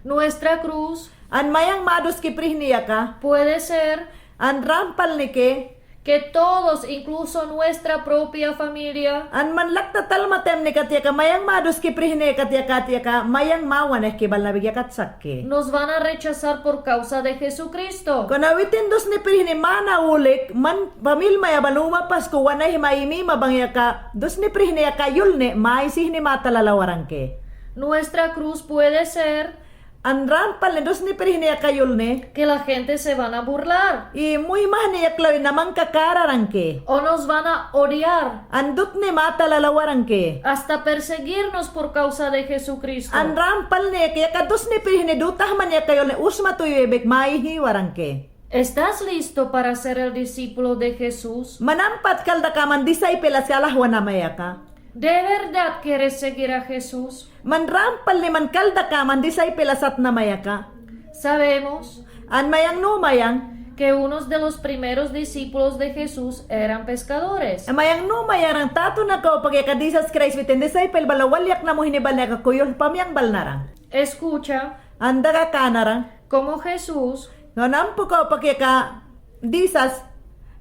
Nuestra cruz. An mayang madus ki prihniyaka. Puede ser. An rampalniki. Que todos, incluso nuestra propia familia. An man lakta talmatemnika tiyaka mayang madus ki prihniyaka tiyaka tiyaka mayang mawanayki bal na bigyakat sakki. Nos van a rechazar por causa de Jesucristo. Kaw na witin dusni prihni mana ulik man pamilya maya bal umapas ko wanay maymima bang yaka dusni prihniyaka yulni maysihni matalalaw warangki. Nuestra cruz puede ser. An rampalni dusni prihniyaka yulni. Que la gente se van a burlar. I muhimahni yaklawi na mangkakara warangki. O nos van a odiar. An dutni matalalaw warangki. Hasta perseguirnos por causa de Jesucristo. An rampalni yaka dusni prihni dutahman yaka yulni usma tuywi bek mayhi warangki. ¿Estás listo para ser el discípulo de Jesús? Man ampat kaldakaman disciple sa alahwan namayaka. ¿De verdad quieres seguir a Jesús? Man rampalni man kaldakaman disciple sat namayaka. Sabemos. An mayang numayang. Que unos de los primeros discípulos de Jesús eran pescadores. Mayang numayang rang tatuna kaw pak yaka Jisas Kraist witin disciple bal na walyak namuhini bal na yaka kuyul pamiyang bal narang. Escucha. An daga kanarang. Como Jesús. Kaw na ampo kaw pak yaka Jisas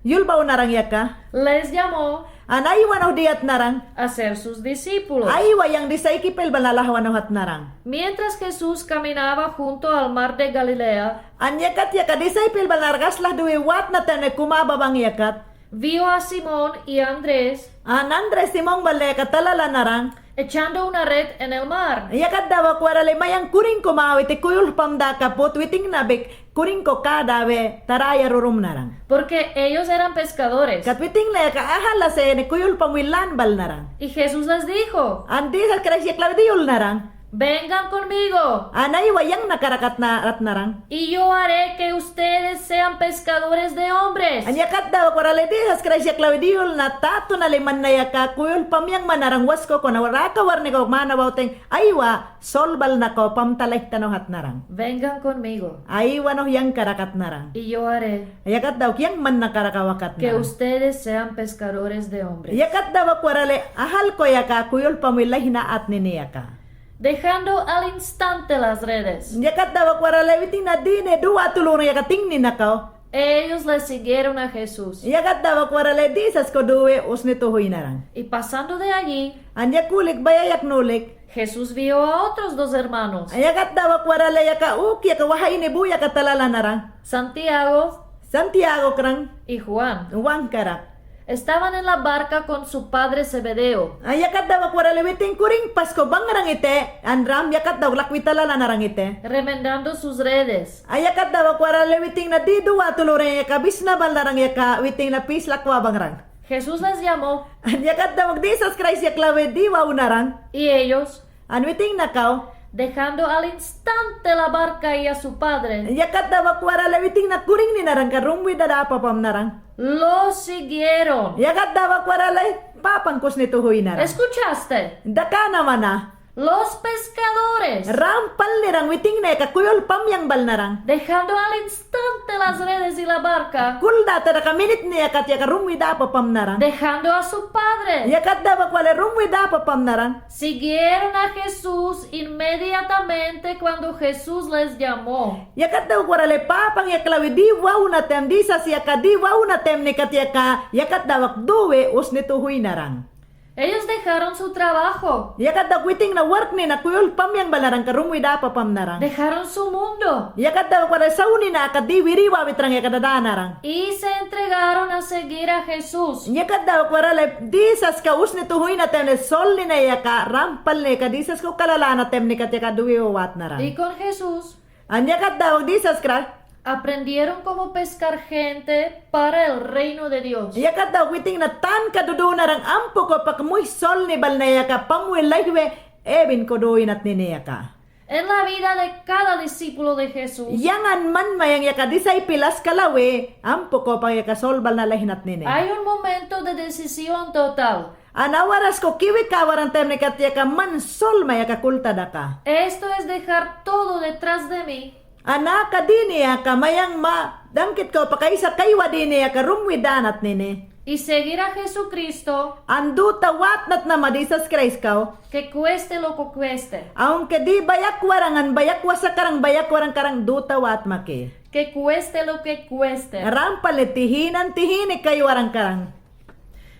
yulbaw narang yaka. Les llamó. An aywanawdiyat narang. A ser sus discípulos. Aywa yang disciple bal na alahwanawhat narang. Mientras Jesús caminaba junto al mar de Galilea. An yakat yaka disciple bal na rakasla duwi watnat tayna kumaba bang yakat. Vio a Simón y a Andrés. An Andrés Simón bal na yaka talala narang. Echando una red en el mar. Yakat dawak warale mayang kuring ko mawiti kuyul pam daka put witing na bek kuring ko kada be taraya rurum narang. Porque ellos eran pescadores. Kat witing na yaka ahal laseni kuyul pam wilan bal narang. Y Jesús les dijo. An Jisas Kraist yaklawi diyul narang. Vengan conmigo. An aywa yang na karakat na rat narang. Y yo haré que ustedes sean pescadores de hombres. An yakat dawak warale Jisas Kraist yaklawi diyul na tatuna le man na yaka kuyul pamiyang man narang wasko ko na raka warni ko mana bawteng aywa sol bal na ko pamtalay tanawhat narang. Vengan conmigo. Aywa no yang karakat narang. Y yo haré. Yakat dawak yang man na karakawakat narang. Que ustedes sean pescadores de hombres. Yakat dawak warale ahal ko yaka kuyul pam wilay na atni ni yaka. Dejando al instante las redes. Yakat dawak warale witing na dine duwa tulung yaka tingni nakaw. Ellos le siguieron a Jesús. Yakat dawak warale Jisas ko duwe usni tuhuy narang. Y pasando de allí. An yakulik bayayak nulik. Jesús vio a otros dos hermanos. Yakat dawak warale yaka uk yaka wahayni bu yaka talala narang. Santiago. Santiago krang. Y Juan. Juan karak. Estaban en la barca con su padre Zebedeo. Yakat dawak warale witing kuring pas ko bangrang ite, an ram yakat dawak lakwi talala narang ite. Remendando sus redes. Yakat dawak warale witing na di duwa tulureng yaka bisna bal narang yaka witing na pis lakwa bangrang. Jesús les llamó. Yakat dawak Jisas Kraist yaklawi diwaw narang. Y ellos. An witing nakaw. Dejando al instante la barca y a su padre. Yakat dawak warale witing na kuring ni narang ka rumwi dadapa pam narang. Lo siguieron. Yakat dawak warale papang ko usni tuhuy narang. ¿Escuchaste? Dakana mana. Los pescadores. Rampal nirang witing na yaka kuyul pamiyang bal narang. Dejando al instante las redes y la barca. Kulda tadaka minit ni yaka tiya ka rumwi dapa pam narang. Dejando a su padre. Yakat dawak warale rumwi dapa pam narang. Siguieron a Jesús inmediatamente cuando Jesús les llamó. Yakat dawak warale papang yaklawi diwaw na tem, Jisas yaka diwaw na tem ni ka tiya ka, yakat dawak duwe usni tuhuy narang. Ellos dejaron su trabajo. Yakat dawak witing na wark ni na kuyul pamiyang bal narang ka rumwi dapa pam narang. Dejaron su mundo. Yakat dawak warale saw ni na ka di wiriwa witrang yaka dada narang. Y se entregaron a seguir a Jesús. Yakat dawak warale Jisas ka usni tuhuy na tem ni, sol ni na yaka, rampal ni ka Jisas ka kalala na tem ni ka tiya ka duwe wawat narang. Y con Jesús. An yakat dawak Jisas Kraist. Aprendieron cómo pescar gente para el reino de Dios. Yakat daw witing na tan kadudu naran ampo ko pakmuy solni bal na yaka pangwi laywe ebin ko duyi natnini yaka. En la vida de cada discípulo de Jesús, yangan manmayang yaka disaipil askalawi ampo ko pak yaka sol bal na layi natnini. Hay un momento de decisión total. An awaras ko kiwika waran taymni kat yaka man sol ma yaka kultadaka. Esto es dejar todo detrás de mí. An aka dini yaka mayang ma dangkit kaw pakaisa kaywa dini yaka rumwi danatnini. Y seguir a Jesucristo. An duta watnat nama Jisas Kraist kaw. Que cueste lo que cueste. Aunque di bayak warangan, bayak wasa karang, bayak waran karang duta watmaki. Que cueste lo que cueste. Rampalni tihinan tihini kaywaran karang.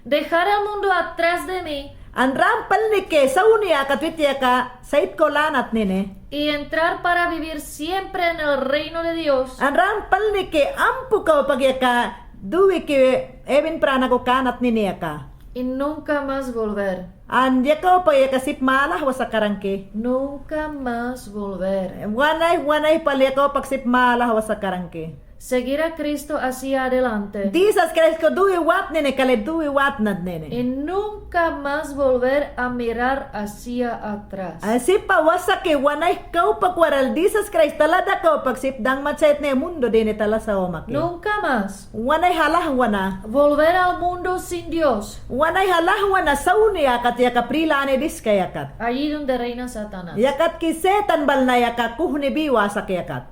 Dejar el mundo atrás de mí. An rampalnike sawni yakat witi yaka sayit ko lanatnini. Y entrar para vivir siempre en el reino de Dios. An rampalnike ampo kaw pak yaka duwiki ebin prana ko kanatnini yaka. Y nunca más volver. An yaka kaw pak yaka sip malahwa sa karangki. Nunca más volver. Wanay, wanay pal yaka kaw pak sip malahwa sa karangki. Seguir a Cristo hacia adelante. Jisas Kraist ko duwi watnini kali duwi watnatnini. Y nunca más volver a mirar hacia atrás. An sip pawasaki wanay kaw pak waral Jisas Kraist talada kaw pak sip dangmat sayitni mundo dini talasaw maki. Nunca más. Wanay halahwa na. Volver al mundo sin Dios. Wanay halahwa na sawni yakat yaka prilani diska yakat. Allí donde reina Satanás. Yakat ki Setan bal na yaka kuhni biwasak yakat.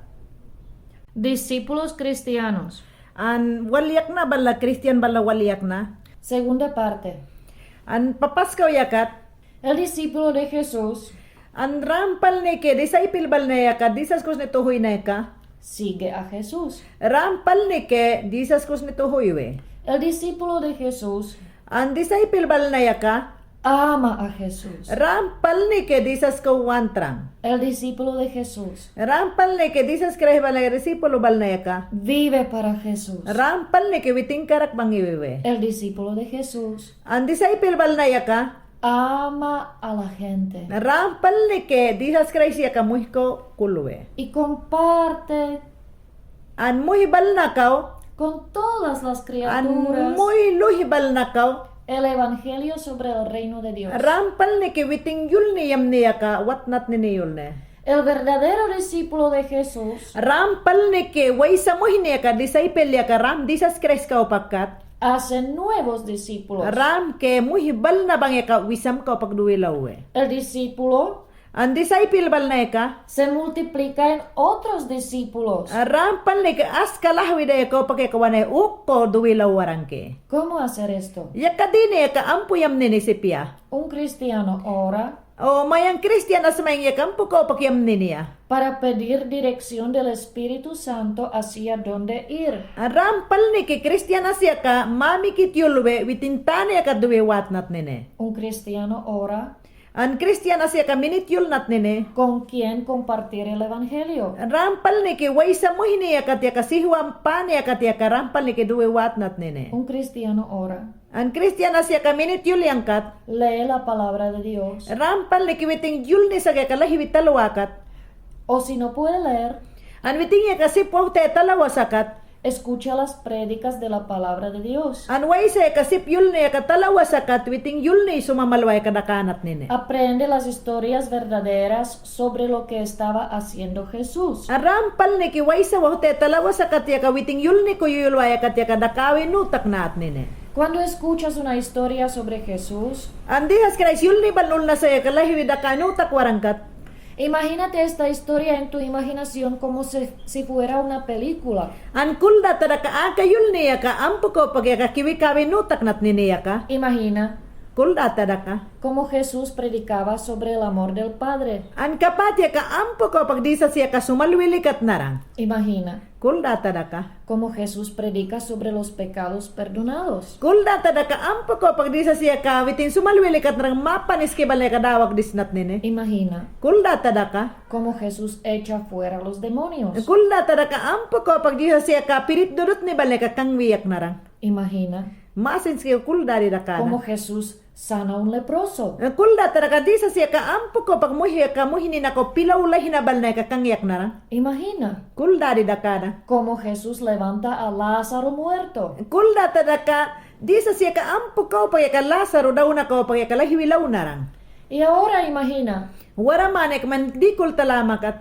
Discípulos cristianos. An walyakna bal na, Kristiyan bal na walyakna. Segunda parte. An papaskaw yakat. El discípulo de Jesús. An rampalnike disaipil bal na yaka Jisas Kraist ni tuhuy na yaka. Sigue a Jesús. Rampalnike Jisas Kraist ni tuhuywi. El discípulo de Jesús. An disaipil bal na yaka. Ama a Jesús. Rampalnike Jisas kaw wantran. El discípulo de Jesús. Rampalnike Jisas Kraist bal na yaka disipulu bal na yaka. Vive para Jesús. Rampalnike witin karak bangiwiwe. El discípulo de Jesús. An disaipil bal na yaka. Ama a la gente. Rampalnike Jisas Kraist yaka muhko kulwe. Y comparte. An muhi bal na kaw. Con todas las criaturas. An muhi luhi bal na kaw. El evangelio sobre el reino de Dios. Rampalnike witin yulni yamni yaka watnatnini yulni. El verdadero discípulo de Jesús. Rampalnike waysa muhni yaka disaipil yaka ram Jisas Kraist kaw pakkat. Hace nuevos discípulos. Ramke muhi bal na bang yaka wisam kaw pak duwi lawwe. El discípulo. An disaipil bal na yaka. Se multiplica en otros discípulos. Rampalnike aska lahwida yaka kaw pak yaka wanay ukko duwi lawwarangke. ¿Cómo hacer esto? Yaka dini yaka ampu yamnini sipiya. Un cristiano ora. O mayang Kristiyan as mayang yaka ampu kaw pak yamniniya. Para pedir dirección del Espíritu Santo hacia dónde ir. Rampalnike Kristiyan as yaka mamikit yulwe witin tani yaka duwi watnatnini. Un cristiano ora. An Kristiyan as yaka minit yulnatnini. Con quién compartir el evangelio. Rampalnike waysa muhni yakat yaka sihwam pani yakat yaka rampalnike duwi watnatnini. Un cristiano ora. An Kristiyan as yaka minit yul yangkat. Lee la palabra de Dios. Rampalnike witin yulni sak yaka lahiwi talwakat. O si no puede leer. An witin yaka sip wawhte talawa sakat. Escucha las prédicas de la palabra de Dios. An waysa yaka sip yulni yaka talawa sakat witin yulni suma malwa yaka dakanatnini. Aprende las historias verdaderas sobre lo que estaba haciendo Jesús. An rampalnike waysa wawhte talawa sakat yaka witin yulni kuyuyulwa yakat yaka dakawi nutak natnini. Cuando escuchas una historia sobre Jesús. An Jisas Kraist yulni bal ulna sa yaka lahiwi dakawi nutak warangkat. Imagínate esta historia en tu imaginación como si, si fuera una película. An kuldata daka aka yulni yaka ampu kaw pak yaka kiwikawi nutak natnini yaka. Imagina. Kuldata daka. Como Jesús predicaba sobre el amor del Padre. An kapatiyaka ampu kaw pak Jisas yaka sumalwilikat naran. Imagina. Kuldata daka. Como Jesús predica sobre los pecados perdonados. Kuldata daka ampu kaw pak Jisas yaka witin sumalwilikat naran mapanis ki bal na yaka dawak disnatnini. Imagina. Kuldata daka. Como Jesús echa fuera los demonios. Kuldata daka ampu kaw pak Jisas yaka pirit dudutni bal na yaka kangwiyak naran. Imagina. Masinski kuldadi daka. Como Jesús Sana un leproso. Kuldata daka disas yaka ampo kao pak muih yaka muihni nako pilaw lahina balna yaka kangyak naran. Imagina. Kuldadi daka da. Como Jesús levanta a Lázaro muerto. Kuldata daka disas yaka ampo kao pak yaka Lázaro dawna kao pak yaka lahiwi law naran. Y ahora imagina. Wara manek man di kulta lamakat.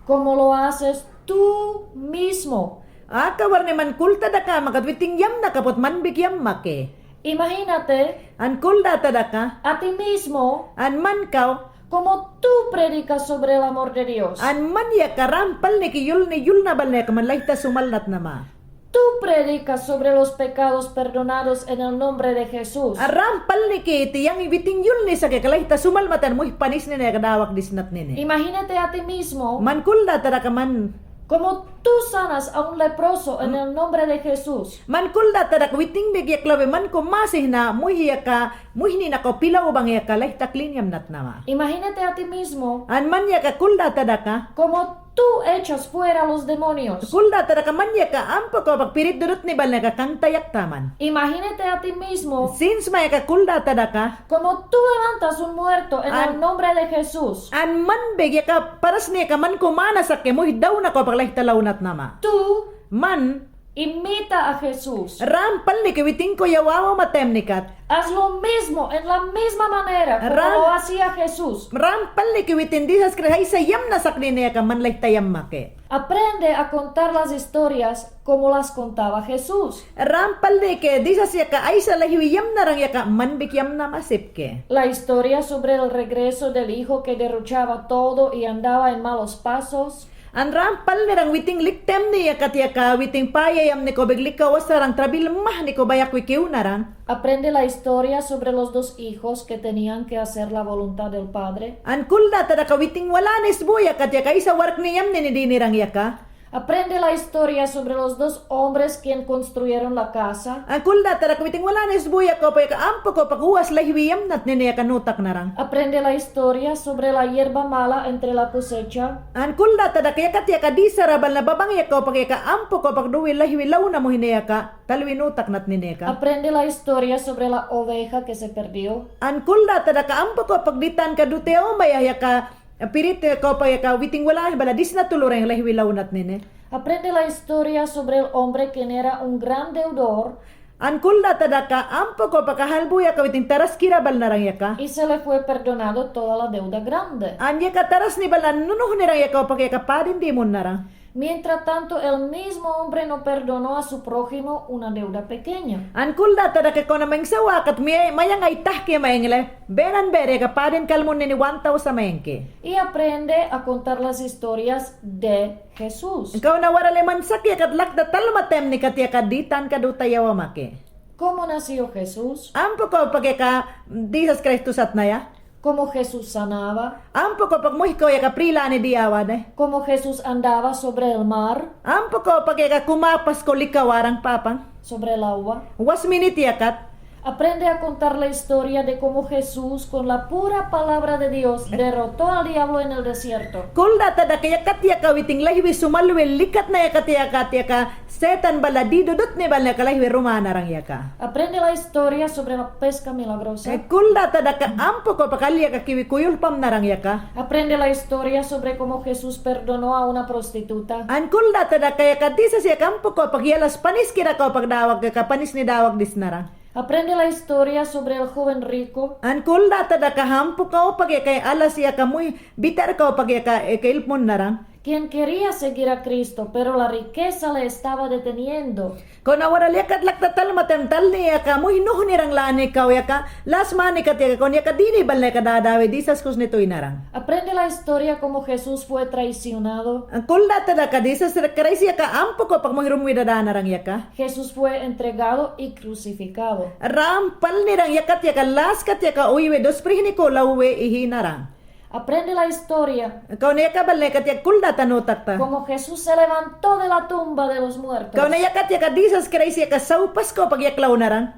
Como lo haces tú mismo. Aka warne man kulta daka makat witing yamna kapot man biki yamma ke. Imagínate. An kuldata daka. A ti mismo. An man kao. Como tú predicas sobre el amor de Dios. An man yaka ram palniki yulni yulna balna yaka man lahita sumalnatnama. Tú predicas sobre los pecados perdonados en el nombre de Jesús. An ram palniki ti yang witing yulni sa ke ka lahita sumalmatan muih panisnini yaka dawak disnatnini. Imagínate a ti mismo. Man kuldata daka man. Como tú sanas a un leproso en el nombre de Jesús. Man kuldata daka witing biki yak lawe man ko masih na muih yaka muihni nako pilaw bang yaka lahita klin yamnatnama. Imagínate a ti mismo. An man yaka kuldata daka. Como tú echas fuera los demonios. Kuldata daka man yaka ampo kao pak pirit dudutni balna yaka kangtayak taman. Imagínate a ti mismo. Since man yaka kuldata daka. Como tú levantas un muerto en el nombre de Jesús. An man biki yaka parasni yaka man ko mana sa ke muih dawna kao pak lahita lawnatnama. Tú. Man. Imita a Jesús. Ram palniki witing ko yawawa ma taymnikat. Haz lo mismo en la misma manera como lo hacía Jesús. Ram palniki witing disas Kris-, aisa yamna saknini yaka man lahita yamma ke. Aprende a contar las historias como las contaba Jesús. Ram palniki disas yaka aisa lahiwi yamna naran yaka man biki yamnama sip ke. La historia sobre el regreso del hijo que derrochaba todo y andaba en malos pasos. An ram palni naran witing lik taymni yaka ti yaka witing paya yamni ko bek likaw asaran trabil mahni ko bayakwi kew naran. Aprende la historia sobre los dos hijos que tenían que hacer la voluntad del padre. An kuldata daka witing walanes bo yaka ti yaka aisa warkni yamni ni diniran yaka. Aprende la historia sobre los dos hombres quien construyeron la casa. An kuldata daka witing walanes bo yaka kao pak yaka ampo kao pak uwas lahiwi yamnatnini yaka nutak naran. Aprende la historia sobre la hierba mala entre la cosecha. An kuldata daka yaka ti yaka disara balna babang yaka kao pak yaka ampo kao pak duwi lahiwi lawna muihni yaka talwi nutaknatnini yaka. Aprende la historia sobre la oveja que se perdió. An kuldata daka ampo kao pak ditan ka dute o maya yaka pirit kao pak yaka witing walahi bala disna tulu orang lahiwi lawnatnini. Aprende la historia sobre el hombre quien era un gran deudor. An kuldata daka ampo kao pak kahal bo yaka witing taraskira bal naran yaka. Y se le fue perdonado toda la deuda grande. An yaka tarasni bal nunuhni naran yaka kao pak yaka padin dimun naran. Mientras tanto, el mismo hombre no perdonó a su prójimo una deuda pequeña. An kuldata daka kao na mengsawakat mi-, mayang ay tahke mayang le. Benan bere ka padin kalmunnini wan tau sa mayang ke. Y aprende a contar las historias de Jesús. Kao na wara le man sak yakat lakta talma taymnikat yaka ditan ka duta yawa ma ke. ¿Cómo nació Jesús? Ampo kao pak yaka disas Kristo satnaya. Cómo Jesús sanaba. Ampo kao pak muih kao yaka prilani diyawa de. Cómo Jesús andaba sobre el mar. Ampo kao pak yaka kumapas ko likaw aran papan. Sobre el agua. Wasminit yakat. Aprende a contar la historia de cómo Jesús, con la pura palabra de Dios, derrotó al diablo en el desierto. Kuldata daka yakat yaka witing lahiwi sumalwi likatna yakat yaka ti yaka setan bala didudutni bala yaka lahiwi ruma naran yaka. Aprende la historia sobre la pesca milagrosa. Kuldata daka ampo kao pak ali yaka kiwi kuyul pam naran yaka. Aprende la historia sobre cómo Jesús perdonó a una prostituta. An kuldata daka yaka disas yaka ampo kao pak yalas paniskira kao pak dawak yaka panisni dawak disna naran. Aprende la historia sobre el joven rico. An kuldata daka ampo kao pak yaka alas yaka muih bitar kao pak yaka, eh, ka ilpmun naran. Quien quería seguir a Cristo, pero la riqueza le estaba deteniendo. Kao na wara le yakat lakta talma taymni talni yaka muih nuhni naran lani kao yaka las manikat yaka kao na yaka dini bal na yaka dadawi disas kusni tuynaran. Aprende la historia cómo Jesús fue traicionado. Kuldata daka disas Kristo yaka ampo kao pak muih rumwi dadanaran yaka. Jesús fue entregado y crucificado. Ram palni naran yakat yaka laskat yaka uywi dosprihni ko lawwi ihi naran. Aprende la historia. Kao na yaka bal na yakat yaka kuldata nutakta. Cómo Jesús se levantó de la tumba de los muertos. Kao na yakat yaka disas Kristo yaka sawpas kao pak yaklaw naran.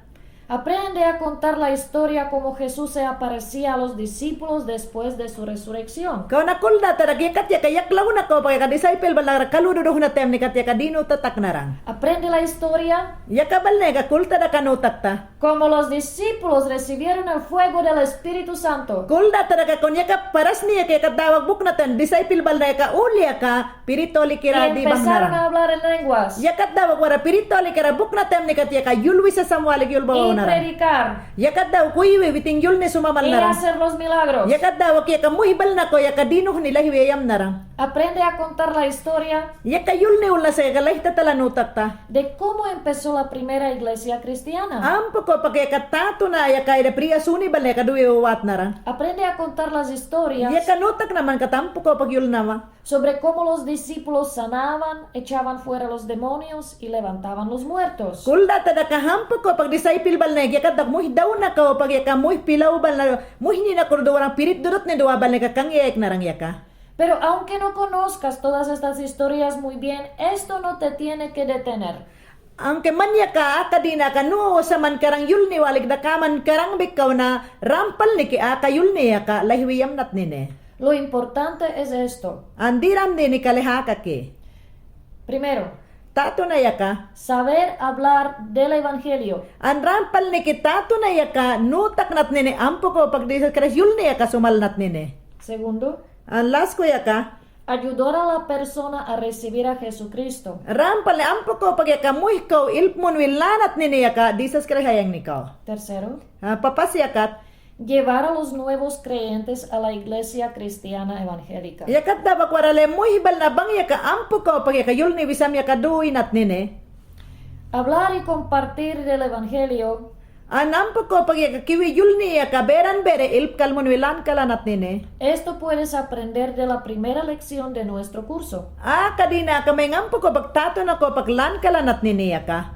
Aprende a contar la historia cómo Jesús se aparecía a los discípulos después de su resurrección. Kawana kulda tadaka yakat yaka yaklaw na kaw pake yaka disciple balna kara kaludu duxna tayamni kat yaka dinu tatak naran. Aprende la historia. Yaka balne yaka kulta tadaka nu takta. Cómo los discípulos recibieron el fuego del Espíritu Santo. Kulda tadaka kon yaka parasni yaka, yaka dawak buknatan disciple balna yaka uli yaka Spirit Holy kira dibang naran. Y empezaron a hablar en lenguas. Yakat dawak wara Spirit Holy kira buknat tayamni kat yaka yulwi sasam walik yulbaw naran. Y predicar. Yakat dawak kuyiwi witing yulni sumamal naran. Y hacer los milagros. Yakat dawak yaka muhbalna ko yaka dinuhni lahiwi yam naran. Aprende a contar la historia. Yaka yulni ulnasa yaka layta tala nu takta. De cómo empezó la primera iglesia cristiana. Ampo ko pake yaka tatuna yaka ida priya suni balna yaka duwi wawat naran. Aprende a contar las historias. Yaka nu takna man kat ampo ko pak yulnama. Sobre cómo los discípulos sanaban, echaban fuera los demonios y levantaban los muertos. Kulda tadaka ampo ko pak disciple balne yaka dak muhdaw na kaw pak yaka muhpilaw balna muhni na kurdu waran spirit dudut ni duwa balne yaka kangyayak naran yaka. Pero aunque no conozcas todas estas historias muy bien, esto no te tiene que detener. Aunque man yaka aka dina aka nu saman karang yulni walik daka man karang bikaw na rampal niki aka yulni yaka lahiwi yamnat nine. Lo importante es esto. An diram dini kaleha kaki. Primero, tatuna yaka. Saber hablar del evangelio. An rampal niki tatuna yaka nu taknat nine ampo ko pak Jisas Kraist yulni yaka sumalnat nine. Segundo, an lasko yaka. Ayudar a la persona a recibir a Jesucristo. Rampal ni ampo ko pak yaka muhkaw ilpmunwi lanat nine yaka Jisas Kraist ayang nikaw. Tercero, a, papas yakat. Llevar a los nuevos creyentes a la iglesia cristiana evangélica. Yakat dawak wara le muhbal na bang yaka ampo ko pak yaka yulni wisam yaka duwinat nine. Hablar y compartir del evangelio. An ampo ko pak yaka kiwi yulni yaka beran bere ilp kalmunwi lan kalanat nine. Esto puedes aprender de la primera lección de nuestro curso. Aka dina aka mayang ampo ko pak tatuna ko pak lan kalanat nine yaka.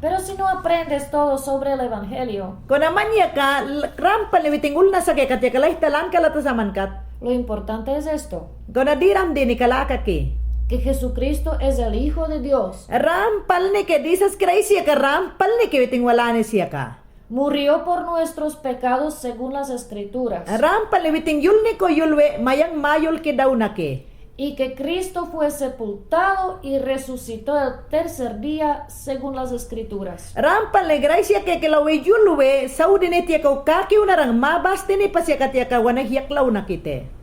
Pero si no aprendes todo sobre el evangelio. Kona man yaka l-, rampal ni witing ulnasak yakat yaka layta lan kalata saman kat. Lo importante es esto. Kona diram dini kala kaki. Que Jesucristo es el Hijo de Dios. Rampal niki Jisas Kraist yaka rampal niki witing walanis yaka. Murió por nuestros pecados según las Escrituras. Rampal ni witing yulni ko yulwe mayang mayul ki dawnaki. Y que Cristo fue sepultado y resucitó el tercer día según las Escrituras. Rampal ni Kraist yaka kilawi yulwe sawdinit yaka kakiw naran mabastini pas yakat yaka wanay yaklawnakiti.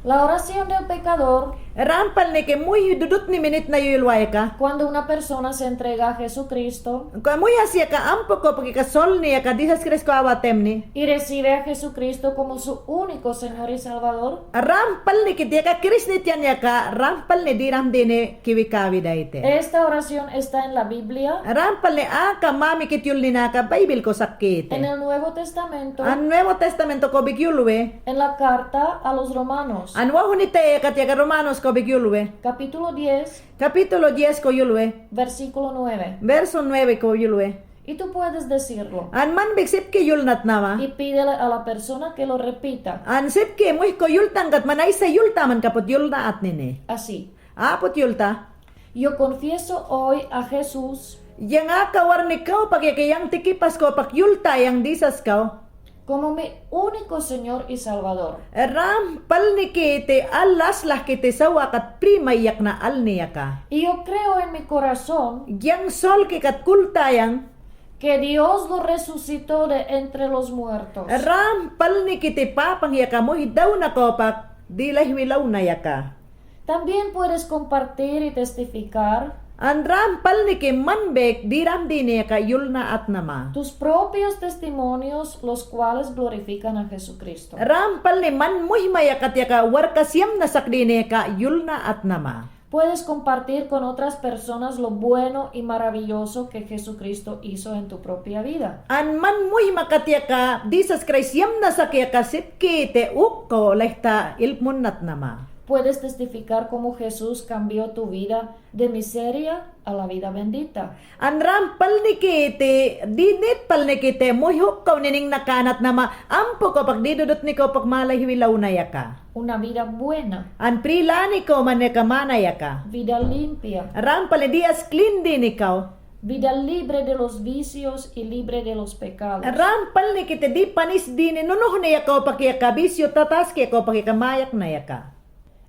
La oración del pecador. Rampal niki muhi dudut ni minit na yuyulwa yaka. Cuando una persona se entrega a Jesucristo. Ka muhi asi yaka ampo ko pak yaka solni yaka Jisas Kraist ko awa temni. Y recibe a Jesucristo como su único Señor y Salvador. Rampal niki yaka Kraist nit yan yaka rampal ni diram dini kiwi kawidayte. Esta oración está en la Biblia. Rampal ni aka mamikit yulni na aka Baybil ko sakkite. En el Nuevo Testamento. An Nuevo Testamento ko bik yulwe. En la carta a los Romanos. An wahunit yakat yaka Romanos ko bik yulwe. Capítulo diez. Capítulo diez ko yulwe. Versículo nueve. Verso nueve ko yulwe. Y tú puedes decirlo. An man bik sipki yulnat nama. Y pídele a la persona que lo repita. An sipki muhko yultan kat man aysa yulta man kaput yulnat nini. Así. Aput yulta. Yo confieso hoy a Jesús. Yang aka warni kaw pak yaka yang tikipas kaw pak yulta yang Jisas kaw. Como mi único Señor y Salvador. Rampal niki iti al asla kiti sawakat prima yakna alni yaka. Y yo creo en mi corazón. Yang solki kat kultayang. Que Dios lo resucitó de entre los muertos. Rampal niki iti papang yaka muhi dawna kaw pak di lahiwi lawna yaka. También puedes compartir y testificar. An rampal niki man bek diram dini yaka yulnat nama. Tus propios testimonios, los cuales glorifican a Jesucristo. Rampal ni man muhma yakat yaka warkas yamnasak dini yaka yulnat nama. Puedes compartir con otras personas lo bueno y maravilloso que Jesucristo hizo en tu propia vida. An man muhma kat yaka Jisas Kraist yamnasak yaka sipki iti ukko lahta ilpmunnat nama. Puedes testificar cómo Jesús cambió tu vida de miseria a la vida bendita. An rampal niki iti, dinit pal niki iti, muhi ukko nining nakanat nama, ampo kaw pak di dudut ni kaw pak malahiwi lawna yaka. Una vida buena. An pri lani kaw man yaka mana yaka. Vida limpia. Rampal ni diyas klin dini kaw. Vida libre de los vicios y libre de los pecados. Rampalnekite di panis dine nunuhne yaka opakiyaka bisyo, tataski yaka opakiyaka mayakna yaka.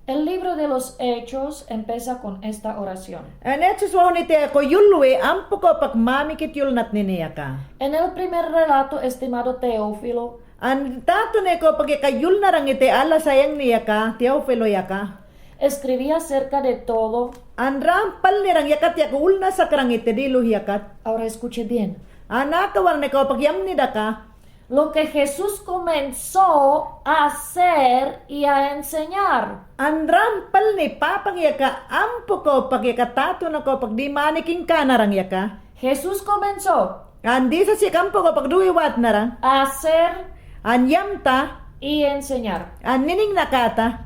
El libro de los Hechos empieza con esta oración. An Hechos wahunite ako yulwe ampuka opak mamikit yulnat nini yaka. En el primer relato, estimado Teófilo, An tatune ko opakiyaka yulnarangite, ala sayangni yaka, Teófilo yaka. Escribí acerca de todo. An rampalnerang yakat yaka ulnasakrangite di luhi yakat. Ahora escuche bien. An akawarne ko opak yamni daka. Lo que Jesús comenzó a hacer y a enseñar. An rampalne papang yaka ampuka opak yaka tatuna ko opak di manik ingkanarang yaka. Jesús comenzó. An Jisas yaka ampuka opak duwi watnarang. A hacer. An yamta. Y enseñar. An niningnakata.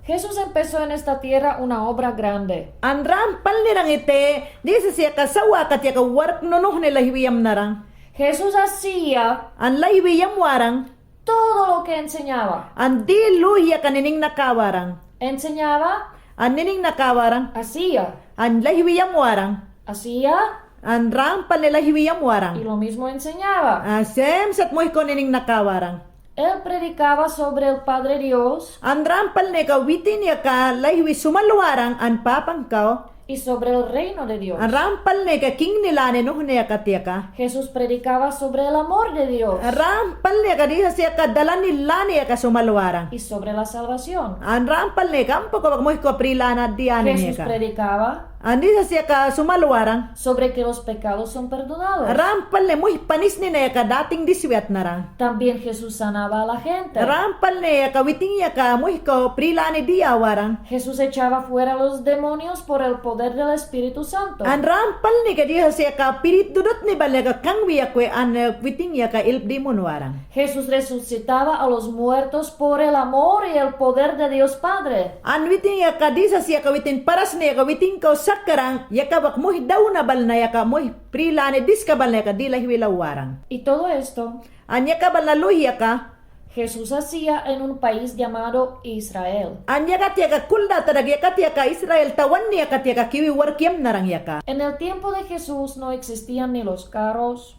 Jesús empezó en esta tierra una obra grande. An rampalnerangite Jisas yaka sawakat yaka wark nunuhne lahiwi yamnarang. Jesús hacía. An lahiwi yamwarang. Todo lo que enseñaba. An di luhi yaka niningnakawarang. Enseñaba. An niningnakawarang. Hacía. An lahiwi yamwarang. Hacía. An rampalne lahiwi yamwarang. Y lo mismo enseñaba. An same sat muhik ko niningnakawarang. Él predicaba sobre el Padre Dios. An rampalne ka witin yaka lahiwi sumalwarang an papang kao. Y sobre el reino de Dios. An rampalne ka kingni lani nuhne yakat yaka. Jesús predicaba sobre el amor de Dios. An rampalne ka Jisas yaka dalani lani yaka sumalwarang. Y sobre la salvación. An rampalne ka ampuka opak muhik ko prilana diyani yaka. Jesús predicaba. An Jisas yaka sumalwarang. Sobre que los pecados son perdonados. Rampalne muhik panisni na yaka dating diswiyatnarang. También Jesús sanaba a la gente. Rampalne yaka witin yaka muhik ko prilani diyawarang. Jesús echaba fuera los demonios por el poder del Espíritu Santo. An rampalne ka Jisas yaka pirit dudutni bal yaka kangwi yakwe an, eh, witin yaka ilp dimunwarang. Jesús resucitaba a los muertos por el amor y el poder de Dios Padre. An witin yaka Jisas yaka witin parasne yaka witin kao sakrang yaka bak muhik dawna bal na yaka muhik prilani diska bal na yaka di lahiwi lawarang. Y todo esto. An yaka bal na luhi yaka. Jesús hacía en un país llamado Israel. An yakat yaka kulda tadak yakat yaka Israel tawanni yakat yaka kiwi wark yamnarang yaka. En el tiempo de Jesús no existían ni los carros.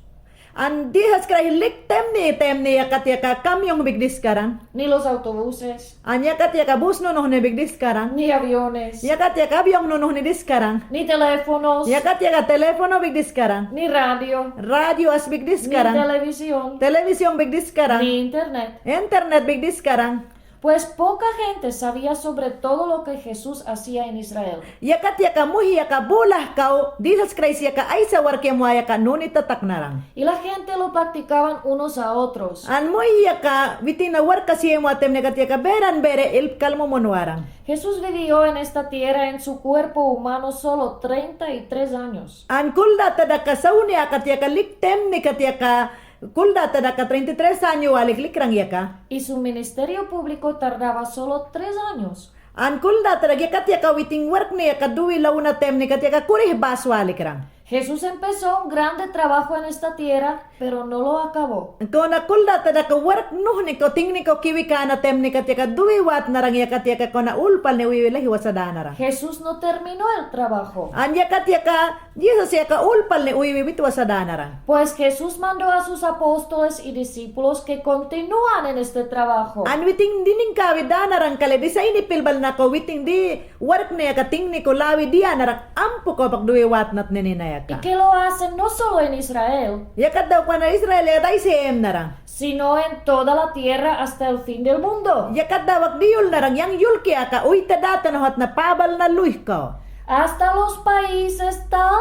An Jisas Kraist lik temni, temni yakat yaka kamiyong bigdiskarang. Ni los autobuses. An yakat yaka bus nunuhni bigdiskarang. Ni aviones. Yakat yaka abiyong nunuhni diskarang. Ni teléfonos. Yakat yaka telefono bigdiskarang. Ni radio. Radio as bigdiskarang. Ni televisión. Televisión bigdiskarang. Ni internet. Internet bigdiskarang. Pues poca gente sabía sobre todo lo que Jesús hacía en Israel. Yakat yaka muhik yaka bolah kao Jisas Kraist yaka aysa wark yamwa yaka nuni tataknarang. Y la gente lo practicaban unos a otros. An muhik yaka witin na wark kasi yamwa temni yakat yaka beran bere ilp kalmumunwarang. Jesús vivió en esta tierra en su cuerpo humano solo treinta y tres años. An kulda tadak ka sawni yakat yaka lik temni yakat yaka kulda tadak ka treinta y tres año walik likrang yaka. Y su ministerio público tardaba solo tres años. An kulda tadak yakat yaka witin warkni yaka duwi lawna temni yakat yaka kurih bas walikrang. Jesús empezó un grande trabajo en esta tierra, pero no lo acabó. Kona kulda tadak ka wark nuhni ko tingni ko kiwi kana temni yakat yaka duwi watnarang yakat yaka kona ulpalni uywi lahiwa sadanarang. Jesús no terminó el trabajo. An yakat yaka Jisas yaka ulpalni uywi witwa sadanarang. Pues Jesús mandó a sus apóstoles y discípulos que continúan en este trabajo. An witin diningkawi danarang kale disayni pilbalna ko witin di warkni yaka tingni ko lawi diyanarang ampuka opak duwi watnat nini na yaka. Y que lo hacen no solo en Israel. Yakat daw kona Israel yaka dayse yemnarang. Sino en toda la tierra hasta el fin del mundo. Yakat daw bak di yulnarang yang yulki yaka uyta datan ohatna pabal na luhika. Hasta los países tan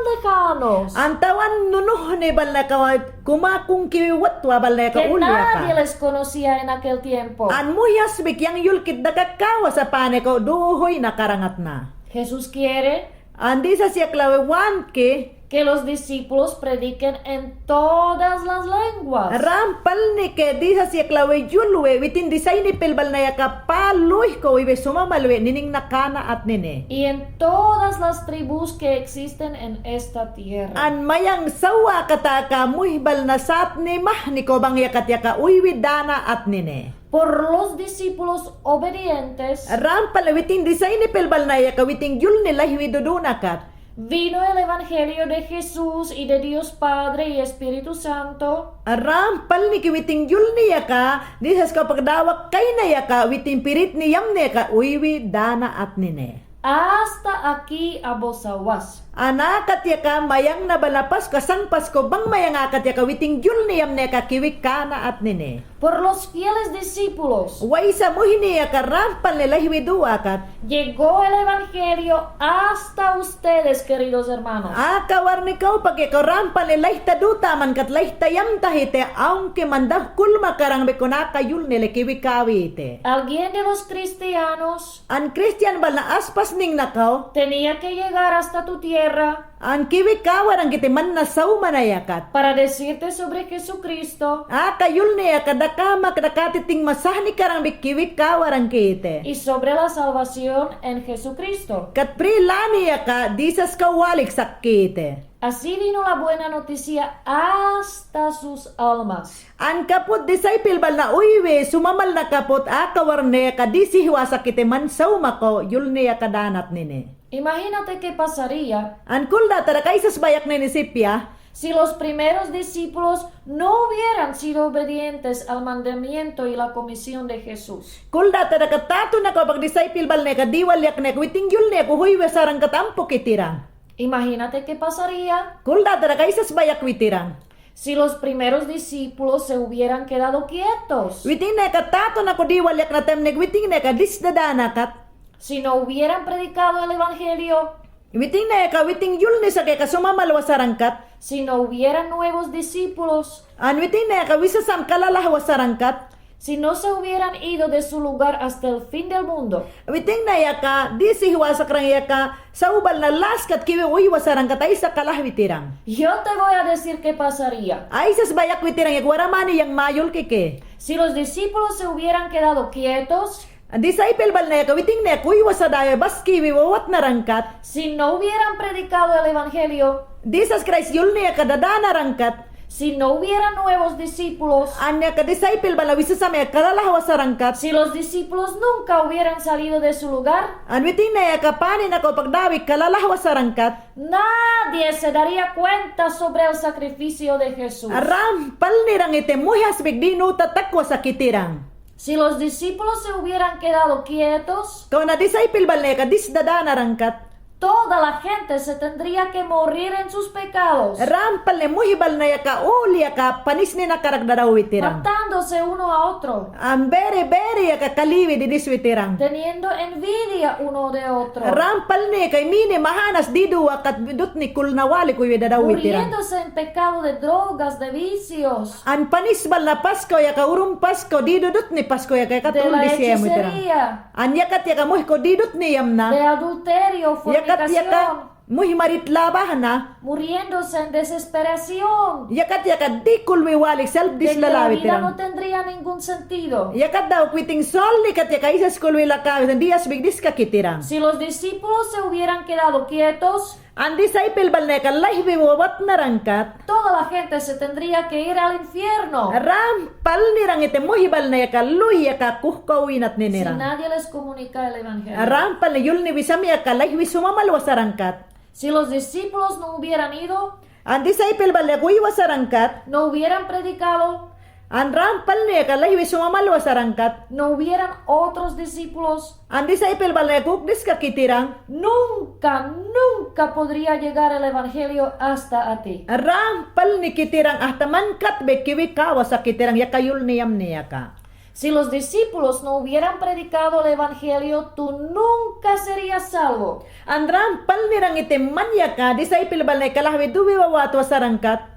lejanos. An tawan nunuhni bal na kawa kumakungkiwi watwa bal na yaka uli yaka. Que nadie les conocía en aquel tiempo. An muhyasbik yang yulkit daka kawa sapane ko duhuy na karangatna. Jesús quiere An Jisas yaklawi wanki. Que los discípulos prediquen en todas las lenguas. Rampalni ke Jisas yaklawi yulwi witin disayni pilbal na yaka pa luhiko iwi sumamalwi nining nakana atnini. Y en todas las tribus que existen en esta tierra. An mayang sawa kataka muhbal na satni mahni ko bang yakat yaka uywi dana atnini. Por los discípulos obedientes. Rampal witin disayni pilbal na yaka witin yulni lahiwi dudunakat. Vino el evangelio de Jesús y de Dios Padre y Espíritu Santo. Rampalni ki witing yulni aka, disas ka pagdawak kayna aka, witing piritni yamni aka, uywi dana atnine. Hasta aquí a Bosawas. An akat aka mayang na bala Pasko, sangpasko bang mayang akat aka witing yulni yamni aka kiwik kana atnine. Por los fieles discípulos. Waysa muhni aka rampalni lahiwi duwakat. Llegó el evangelio hasta ustedes, queridos hermanos. Aka warni kawpak aka rampalni layta dutamankat, layta yamtahite, aunque mandahkulma karangbi kuna aka yulni le kiwik kawite. Alguien de los cristianos An Kristian bala na aspasning na kaw. Tenía que llegar hasta tu tierra. An kiwik kawarangkiti man na sawma na yakat. Para decirte sobre Jesucristo. Aka yulni aka dakamak dakatiting masahni karangbi kiwik kawarangkiti. Y sobre la salvación en Jesucristo. Kat pri lani aka disas ka walik sakkiti. Así vino la buena noticia hasta sus almas. An kaput disaipil bala na uywi sumamal na kaput aka warni aka disihiwa sakkiti man sawma ko yulni aka dana atnine. Imagínate qué pasaría. An kuldata dak aysas bayaknini sipya. Si los primeros discípulos no hubieran sido obedientes al mandamiento y la comisión de Jesús. Kuldata dak tatuna kawpak disaipil bala na aka diwalyakni aka witing yulni aka huywa sarangkat ampo kitirang. Imagínate qué pasaría. Kuldata dak aysas bayakwi tirang. Si los primeros discípulos se hubieran quedado quietos. Witing na aka tatuna ko diwalyakna taymanhik witing na aka disdadanakat. Si no hubieran predicado el evangelio. Witing na aka witing yulni saki aka sumamalwa sarangkat. Si no hubieran nuevos discípulos. An witing na aka wisa sam kalalahwa sarangkat. Si no se hubieran ido de su lugar hasta el fin del mundo. Witing na aka disihiwa sakrang aka sawbal na laskat kiwi uywa sarangkat aysa kalahwi tirang. Yo te voy a decir qué pasaría. Aysas bayakwi tirang aka wara mani yang mayul kiki. Si los discípulos se hubieran quedado quietos. Disaipil bala na aka witing na aka uywa sadawi baskiwi wawat narangkat. Si no hubieran predicado el evangelio. Disas Kraist yulni aka dadana rangkat. Si no hubieran nuevos discípulos. An aka disaipil bala wisa sam aka kalalahwa sarangkat. Si los discípulos nunca hubieran salido de su lugar. An witing na aka pani na kawpak dawi kalalahwa sarangkat. Nadie se daría cuenta sobre el sacrificio de Jesús. Rampalnirang iti muhi asbik dinu tatakwa saki tirang. Si los discípulos se hubieran quedado quietos. Kawna disaipil bala na aka disdadana rangkat. Toda la gente se tendría que morir en sus pecados. Rampalni muhi bala na aka oli aka panisni nakarak dadawi tirang. Matándose uno a otro. An beri beri aka kaliwi didiswi tirang. Teniendo envidia uno de otro. Rampalni aka imini mahanas didu aka dutni kulna wali kuywi dadawi tirang. Muriéndose en pecado de drogas, de vicios. An panis bala na pasko aka urung pasko didu dutni pasko aka aka tul disiyamu tirang. De la hechicería. An yakat aka muhi ko didutni yamna. De adulterio, fornicación. Yakat aka muhi marit labahna. Muriéndose en desesperación. Yakat aka di kulwi walik selp dislalawi tirang. De que la vida no tendría ningún sentido. Yakat daw kwiting solni kat aka aysas kulwi lakawi san di asbik diskaki tirang. Si los discípulos se hubieran quedado quietos. An disaipil bala na aka lahiwi wawat narangkat. Toda la gente se tendría que ir al infierno. Rampalnirang iti muhi bala na aka luy aka kuhkawinat ninirang. Si nadie les comunica el evangelio. Rampalni yulni wisam aka lahiwi sumamalwa sarangkat. Si los discípulos no hubieran ido. An disaipil bala na aka uywa sarangkat. No hubieran predicado. An rampalni aka lahiwi sumamalwa sarangkat. No hubieran otros discípulos. An disaipil bala na aka huk diskaki tirang. Nunca, nunca podría llegar el evangelio hasta a ti. Rampalni ki tirang asta man katbe kiwi kawa saki tirang aka yulni yamni aka. Si los discípulos no hubieran predicado el evangelio, tú nunca serías salvo. An rampalnirang iti man aka disaipil bala na aka lahiwi duwi wawatwa sarangkat.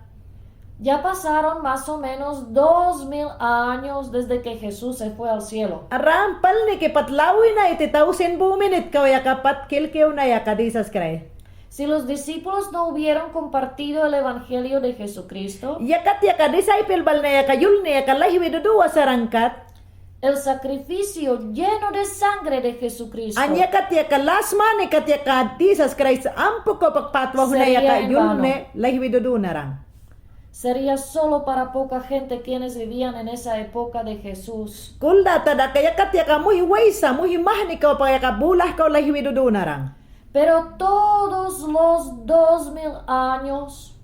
Ya pasaron más o menos dos mil años desde que Jesús se fue al cielo. Rampalni ki pat lawina iti tawsin buminit kaw aka pat kilkiwna aka Jisas Kraist. Si los discípulos no hubieran compartido el evangelio de Jesucristo, yakat aka disaipil bala na aka yulni aka lahiwi duduwa sarangkat. El sacrificio lleno de sangre de Jesucristo. An yakat aka lasmani kat aka Jisas Kraist ampo ko pagpatwa huna aka yulni lahiwi dudu narang. Sería solo para poca gente quienes vivían en esa época de Jesús. Kuldata dak yakat aka muhi waysa, muhi mahni kaw pa aka bola kaw lahiwi dudu narang. Pero todos los dos mil años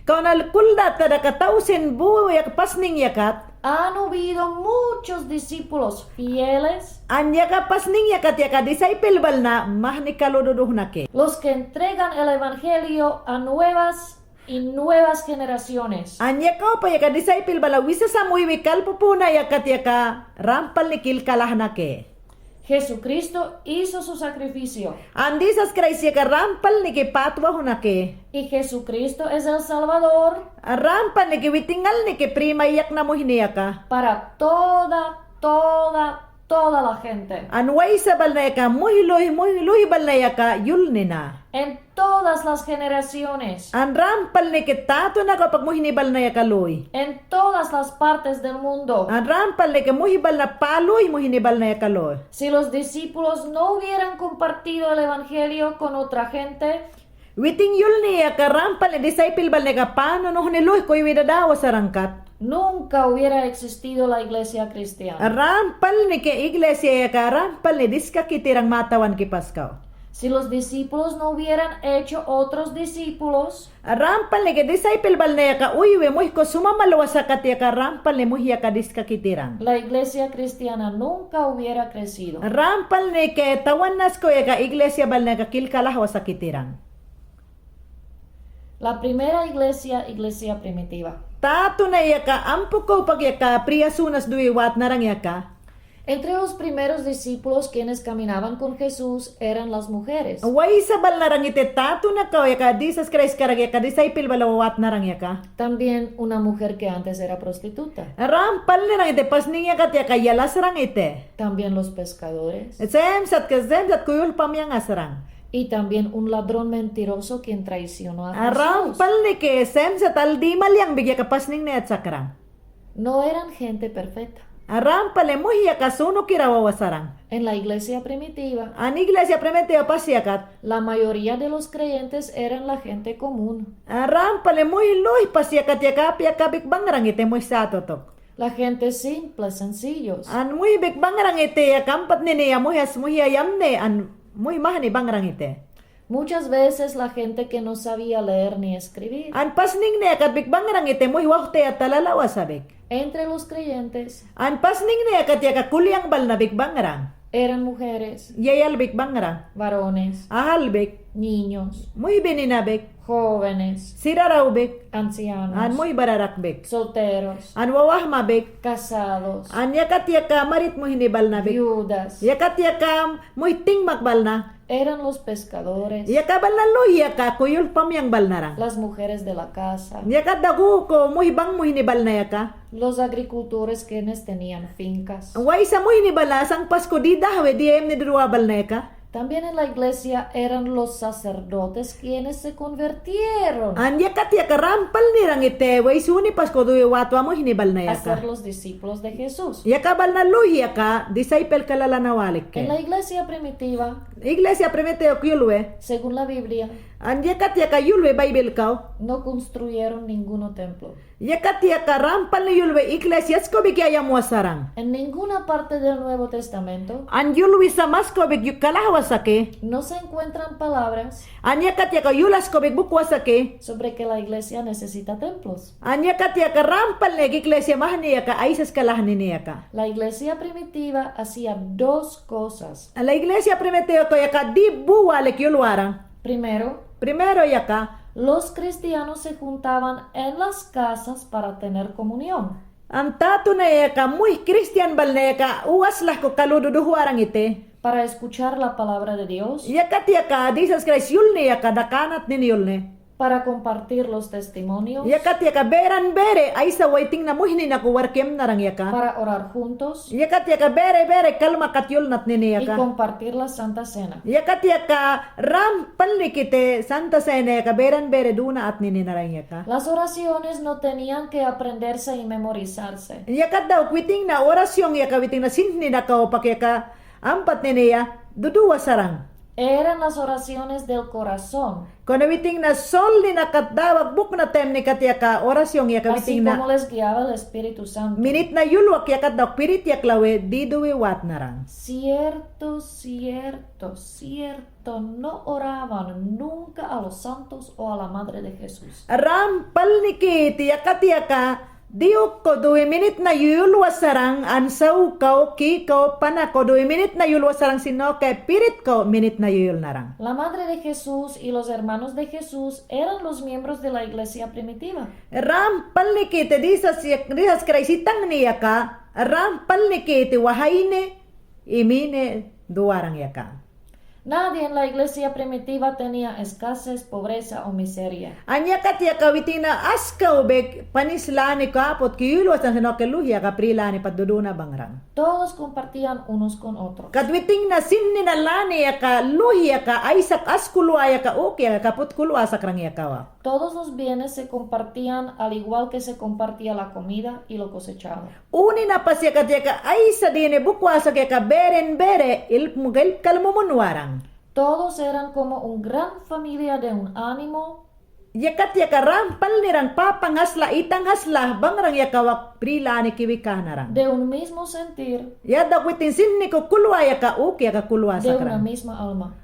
Kawana kulda ta daka tawsen buwi yak-, pasning yakat. Han huido muchos discípulos fieles. An yaka pasning yakat yaka disaipil balna mahni kalududuhnake. Los que entregan el evangelio a nuevas y nuevas generaciones. An yaka upa yaka disaipil bala wisasa muwi kalpupuna yakat yaka rampalni kilkalahnake. Jesucristo hizo su sacrificio. An Jisas Kraist yaka rampalniki patwahunake. Y Jesucristo es el Salvador. An rampalniki witingalniki primayakna muhni yaka. Para toda, toda, toda la gente. An waysa balna yaka, muhi luhi, muhi luhi balna yaka, yulnina. En todas las generaciones. An rampalniki tatunaka upak muhni balna yaka luwi. En todas las partes del mundo. An rampalniki muhi balna paluwi muhni balna yaka luwi. Si los discípulos no hubieran compartido el evangelio con otra gente, Witin yulni yaka rampalni disaipil balna yaka panunuhni luwi kuywi dadawa sarankat. Nunca hubiera existido la iglesia cristiana. Rampalniki iglesia yaka rampalni diskakitiran matawan ki paskaw. Si los discípulos no hubieran hecho otros discípulos, Rampalniki disaipil balna yaka uywi muhku sumamalwa sakat yaka rampalni muhi yaka diskakitiran. La iglesia cristiana nunca hubiera crecido. Rampalniki tawanasku yaka iglesia balna yaka kilkalahwa sakitiran. La primera iglesia, iglesia primitiva. Tatuna yaka ampuku upak yaka priyasunas duwi watnaran yaka. Entre los primeros discípulos quienes caminaban con Jesús eran las mujeres. Waysa balnaran ite tatunaka yaka Jisas Kraist karak yaka disaipil bala watnaran yaka. También una mujer que antes era prostituta. Rampalniran ite pasning yakat yaka yalasran ite. También los pescadores. Semsat ke, semsat kuyul pamyang asran. Y también un ladrón mentiroso quien traicionó a Jesús. Rampalniki semsat aldi malyang bik yaka pasning niyat sakran. No eran gente perfecta. Rampalni muhi yaka sunukira wawa saran. En la iglesia primitiva, An iglesia primitiva pas yakat. La mayoría de los creyentes eran la gente común. Rampalni muhi luwi pas yakat yaka apyaka bik bangran ite muhi satutuk. La gente simple, sencillos. An muhi bik bangran ite yaka ampat niniya muhi as muhi ayamne an muhi mahni bangran ite. Muchas veces la gente que no sabía leer ni escribir. An pasning niyakat bik bangran ite muhi wawhtayat talalawa sa bik. Entre los creyentes. An pasning niyakat yaka kulyang balna bik bangran. Eran mujeres. Yayal bik bangran. Varones. Ahal bik. Niños. Muhi binina bik. Jóvenes. Siraraw bik. Ancianos. An muhi bararak bik. Solteros. An wawahma bik. Casados. An yakat yaka marit muhni balna bik. Viudas. Yakat yaka muhi tingmak balna. Eran los pescadores. Yaka balna luwi yaka kuyul pamyang balnaran. Las mujeres de la casa. Yakat daguku muhi bang muhni balna yaka. Los agricultores quienes tenían fincas. Waysa muhni balna sangpasku di dahwe di emni duduwa balna yaka. También en la iglesia eran los sacerdotes quienes se convirtieron. An yakat yaka rampalniran ite waysuni pasku duwi watwa muhni balna yaka. A ser los discípulos de Jesús. Yaka balna luwi yaka disaipil kalalana walik ke. En la iglesia primitiva, Iglesia primitiva yulwe. Según la Biblia, An yakat yaka yulwe Baybilkaw. No construyeron ninguno templo. Yakat yaka rampalni yulwe iglesia askobik yayamwa saran. En ninguna parte del Nuevo Testamento, An yulwi sam askobik yuk kalahwa saki. No se encuentran palabras An yakat yaka yul askobik bukwa saki. Sobre que la iglesia necesita templos. An yakat yaka rampalni iglesia mahni yaka aysas kalahnini yaka. La iglesia primitiva hacía dos cosas. La iglesia primitiva ko yaka di buwa lek yulwaran. Primero, Primero yaka. Los cristianos se juntaban en las casas para tener comunión. An tatuna yaka muhi kristian balna yaka uwaslahku kalududuhwaran ite. Para escuchar la palabra de Dios. Yakat yaka Jisas Kraist yulni yaka dakanatnin yulni. Para compartir los testimonios. Yakat yaka beran bere aysa waytingna muhni naku wark kemnaran yaka. Para orar juntos. Yakat yaka bere bere kalmakat yulnatnini yaka. Y compartir la Santa Cena. Yakat yaka rampalnikite Santa Cena yaka beran bere duna'atnini naran yaka. Las oraciones no tenían que aprenderse y memorizarse. Yakat daw witingna oración yaka witingna sintni naka upak yaka ampat niniya duduwa saran. Eran las oraciones del corazón. Kona witin na solnin akat dawak buknat taymni kat yaka oración yaka witin na. Así como les guiaba el Espíritu Santo. Minit na yulwak yakat dawak Spirit yaklawe diduwi watnaran. Cierto, cierto, cierto, no oraban nunca a los santos o a la madre de Jesús. Rampalniki ti yakat yaka, diyuk ko duwi minit na yuyulwa sarang, an saw kaw, ki kaw, pana ko duwi minit na yuyulwa sarang, sino que Spirit ko minit na yuyulnaran. La madre de Jesús y los hermanos de Jesús eran los miembros de la iglesia primitiva. Rampalniki ti Jisas, Jisas Kraist itangni yaka, rampalniki ti wahayni, imini, duwaran yaka. Nadie en la iglesia primitiva tenía escasez, pobreza o miseria. An yakat yaka witin na askawbe panis lani kapot ki yuyulwa sarang sino que luhi yaka pri lani pat duduna bangrang. Todos compartían unos con otros. Kat witin na sinni na lani yaka luhi yaka aysak as kulwa yaka uki yaka kaput kulwa sakrang yakawa. Todos los bienes se compartían al igual que se compartía la comida y lo cosechado. Uni na pas yakat yaka aysa dine bukwasak yaka beren bere ilp mugel kalmumun waran. Todos eran como un gran familia de un ánimo. Yakat yaka rampalnirang papang hasla, itang hasla, bangrang yaka wak pri lani kiwi kahnaran. De un mismo sentir. Yada witin sinni ko kulwa yaka uki yaka kulwa sakrang. De una misma alma.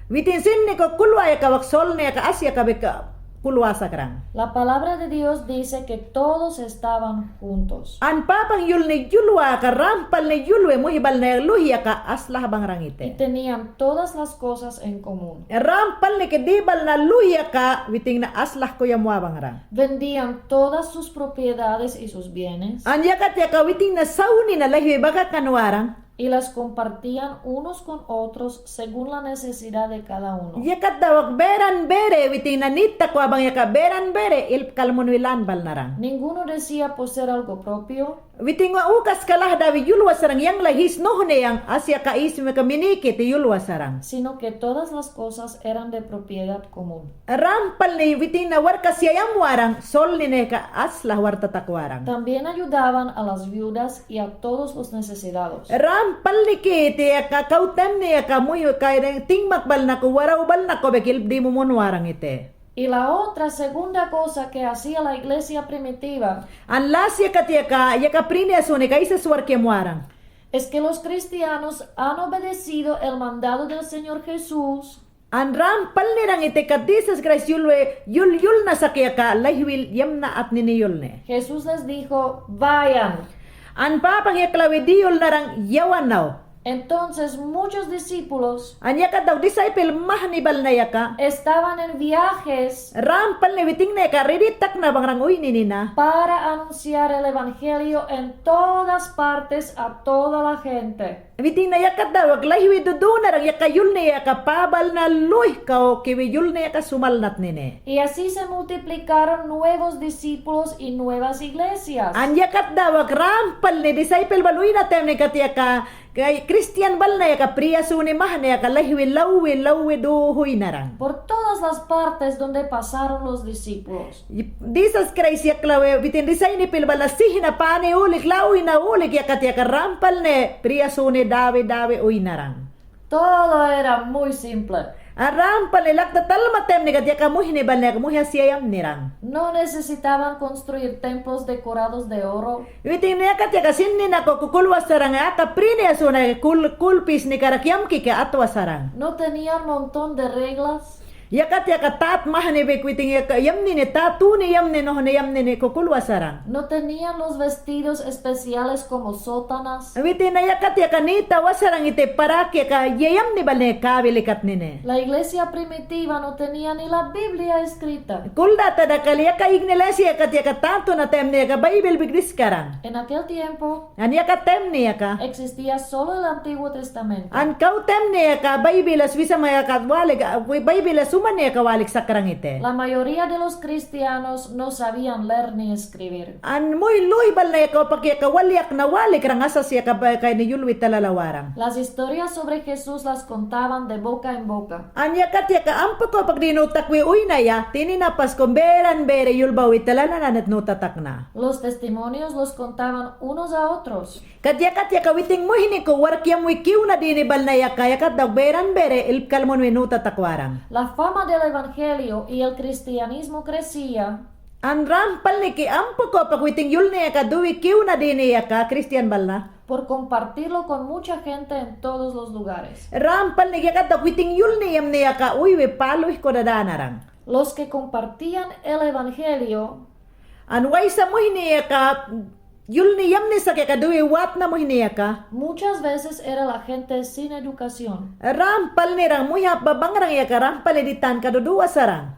Witin sinni ko kulwa yaka wak solni yaka as yaka beka kulwa sakrang. La palabra de Dios dice que todos estaban juntos. An papang yulni yulwa ka rampalni yulwe muhibalna luhi yaka aslah bangrang ite. Y tenían todas las cosas en común. Rampalniki dibalna luhi yaka witin na aslah kuyamwa bangrang. Vendían todas sus propiedades y sus bienes. An yakat yaka witin na sawni na lahiwi bakakan waran. Y las compartían unos con otros según la necesidad de cada uno. Yakat dawak beran bere witin na nit takwa bang yaka beran bere ilp kalmunwi lan balnaran. Ninguno decía poseer algo propio. Witin wa ukas kala dawi yulwa sarang yang lahis nohne yang as yaka isme ka miniki ti yulwa sarang. Sino que todas las cosas eran de propiedad común. Rampalni witin na warkas yayam waran, solni ne ka aslah warta takwaran. También ayudaban a las viudas y a todos los necesitados. Rampalniki ti yaka kaw taymni yaka muyu kayden tingmak balna ko waraw balna ko bek ilp dimumun waran ite. Y la otra segunda cosa que hacía la iglesia primitiva. An las yakat yaka, yaka prinia suni ka aysa swark yam waran. Es que los cristianos han obedecido el mandado del Señor Jesús. An rampalnirang ite ka Jisas Kraist yulwe, yul, yulnasak yaka, lahiwi yamna atnini yulne. Jesús les dijo: "Vayan." An papang yaklawi diyulnarang yawan naw. Entonces muchos discípulos. An yakat dawak disciple mahni balna yaka. Estaban en viajes. Rampalni witin na yaka ridi takna bangrang uynini na. Para anunciar el evangelio en todas partes a toda la gente. Witin na yakat dawak lahiwi dudunarang yaka yulne yaka pabalna luhikaw kiwi yulne yaka sumalnatnine. Y así se multiplicaron nuevos discípulos y nuevas iglesias. An yakat dawak rampalni disciple bal uyna taymni kat yaka, kay Kristiyan balna yaka priya suni mahne yaka lahiwi lawwi lawwi duhu uynaran. Por todas las partes donde pasaron los discípulos. Jisas Kraist yaklawi witin disciple bal na sihna pani ulik, lawina ulik yakat yaka rampalni priya suni dawi dawi uynaran. Todo era muy simple. A rampalni lakta talmat taymni kat yaka muhni balne yaka muhi as yayamniran. No necesitaban construir templos decorados de oro. Witin na yakat yaka sinni nako kukulwa sarang aka prinia suni kul, kulpisni karak yamkike atwa sarang. No tenían montón de reglas. Yakat yaka tat mahni bek witin yaka yamnini tat tuni yamni nohni yamnini kukulwa sarang. No tenían los vestidos especiales como sotanas. Witin na yakat yaka nita wa sarang ite parak yaka yayamni balne kawi likatnine. La iglesia primitiva no tenía ni la Biblia escrita. Kuldata dakali yaka iglesia yakat yaka tantu na taymni yaka Baybil bek diskarang. En aquel tiempo. An yakat taymni yaka. Existía solo el Antiguo Testamento. An kaw taymni yaka Baybil as wisama yaka wali, Baybil as Suma niya ka walik sakrang ite. La mayoría de los cristianos no sabían leer ni escribir. An muhi luhi bal na yaka opak yaka wal yakna walik rang asas yaka ba-, kayni yul wi talalawarang. Las historias sobre Jesús las contaban de boca en boca. An yakat yaka ampo ka opak dinu takwi uynaya, tini na pas kon beran bere yulbaw wi talalanan et nu tatakna. Los testimonios los contaban unos a otros. Kat yakat yaka witing muhni ko wark yamwi kiwna dini bal na yaka, yakat daw beran bere ilp kalmonwi nu tatakwarang. La fama del evangelio y el cristianismo crecía. An rampalni ki ampo ka opak witing yulni yaka duwi kiwna dini yaka, kristian bal na. Por compartirlo con mucha gente en todos los lugares. Rampalni ki yakat daw witing yulni yamni yaka uywi paluh ko dadanarang. Los que compartían el evangelio. An waysa muhni yaka yulni yamni sak yaka duwi watna muhni yaka. Muchas veces era la gente sin educación. Rampalni rang muhi hap ba bangrang yaka rampalni ditan kaduduwa sarang.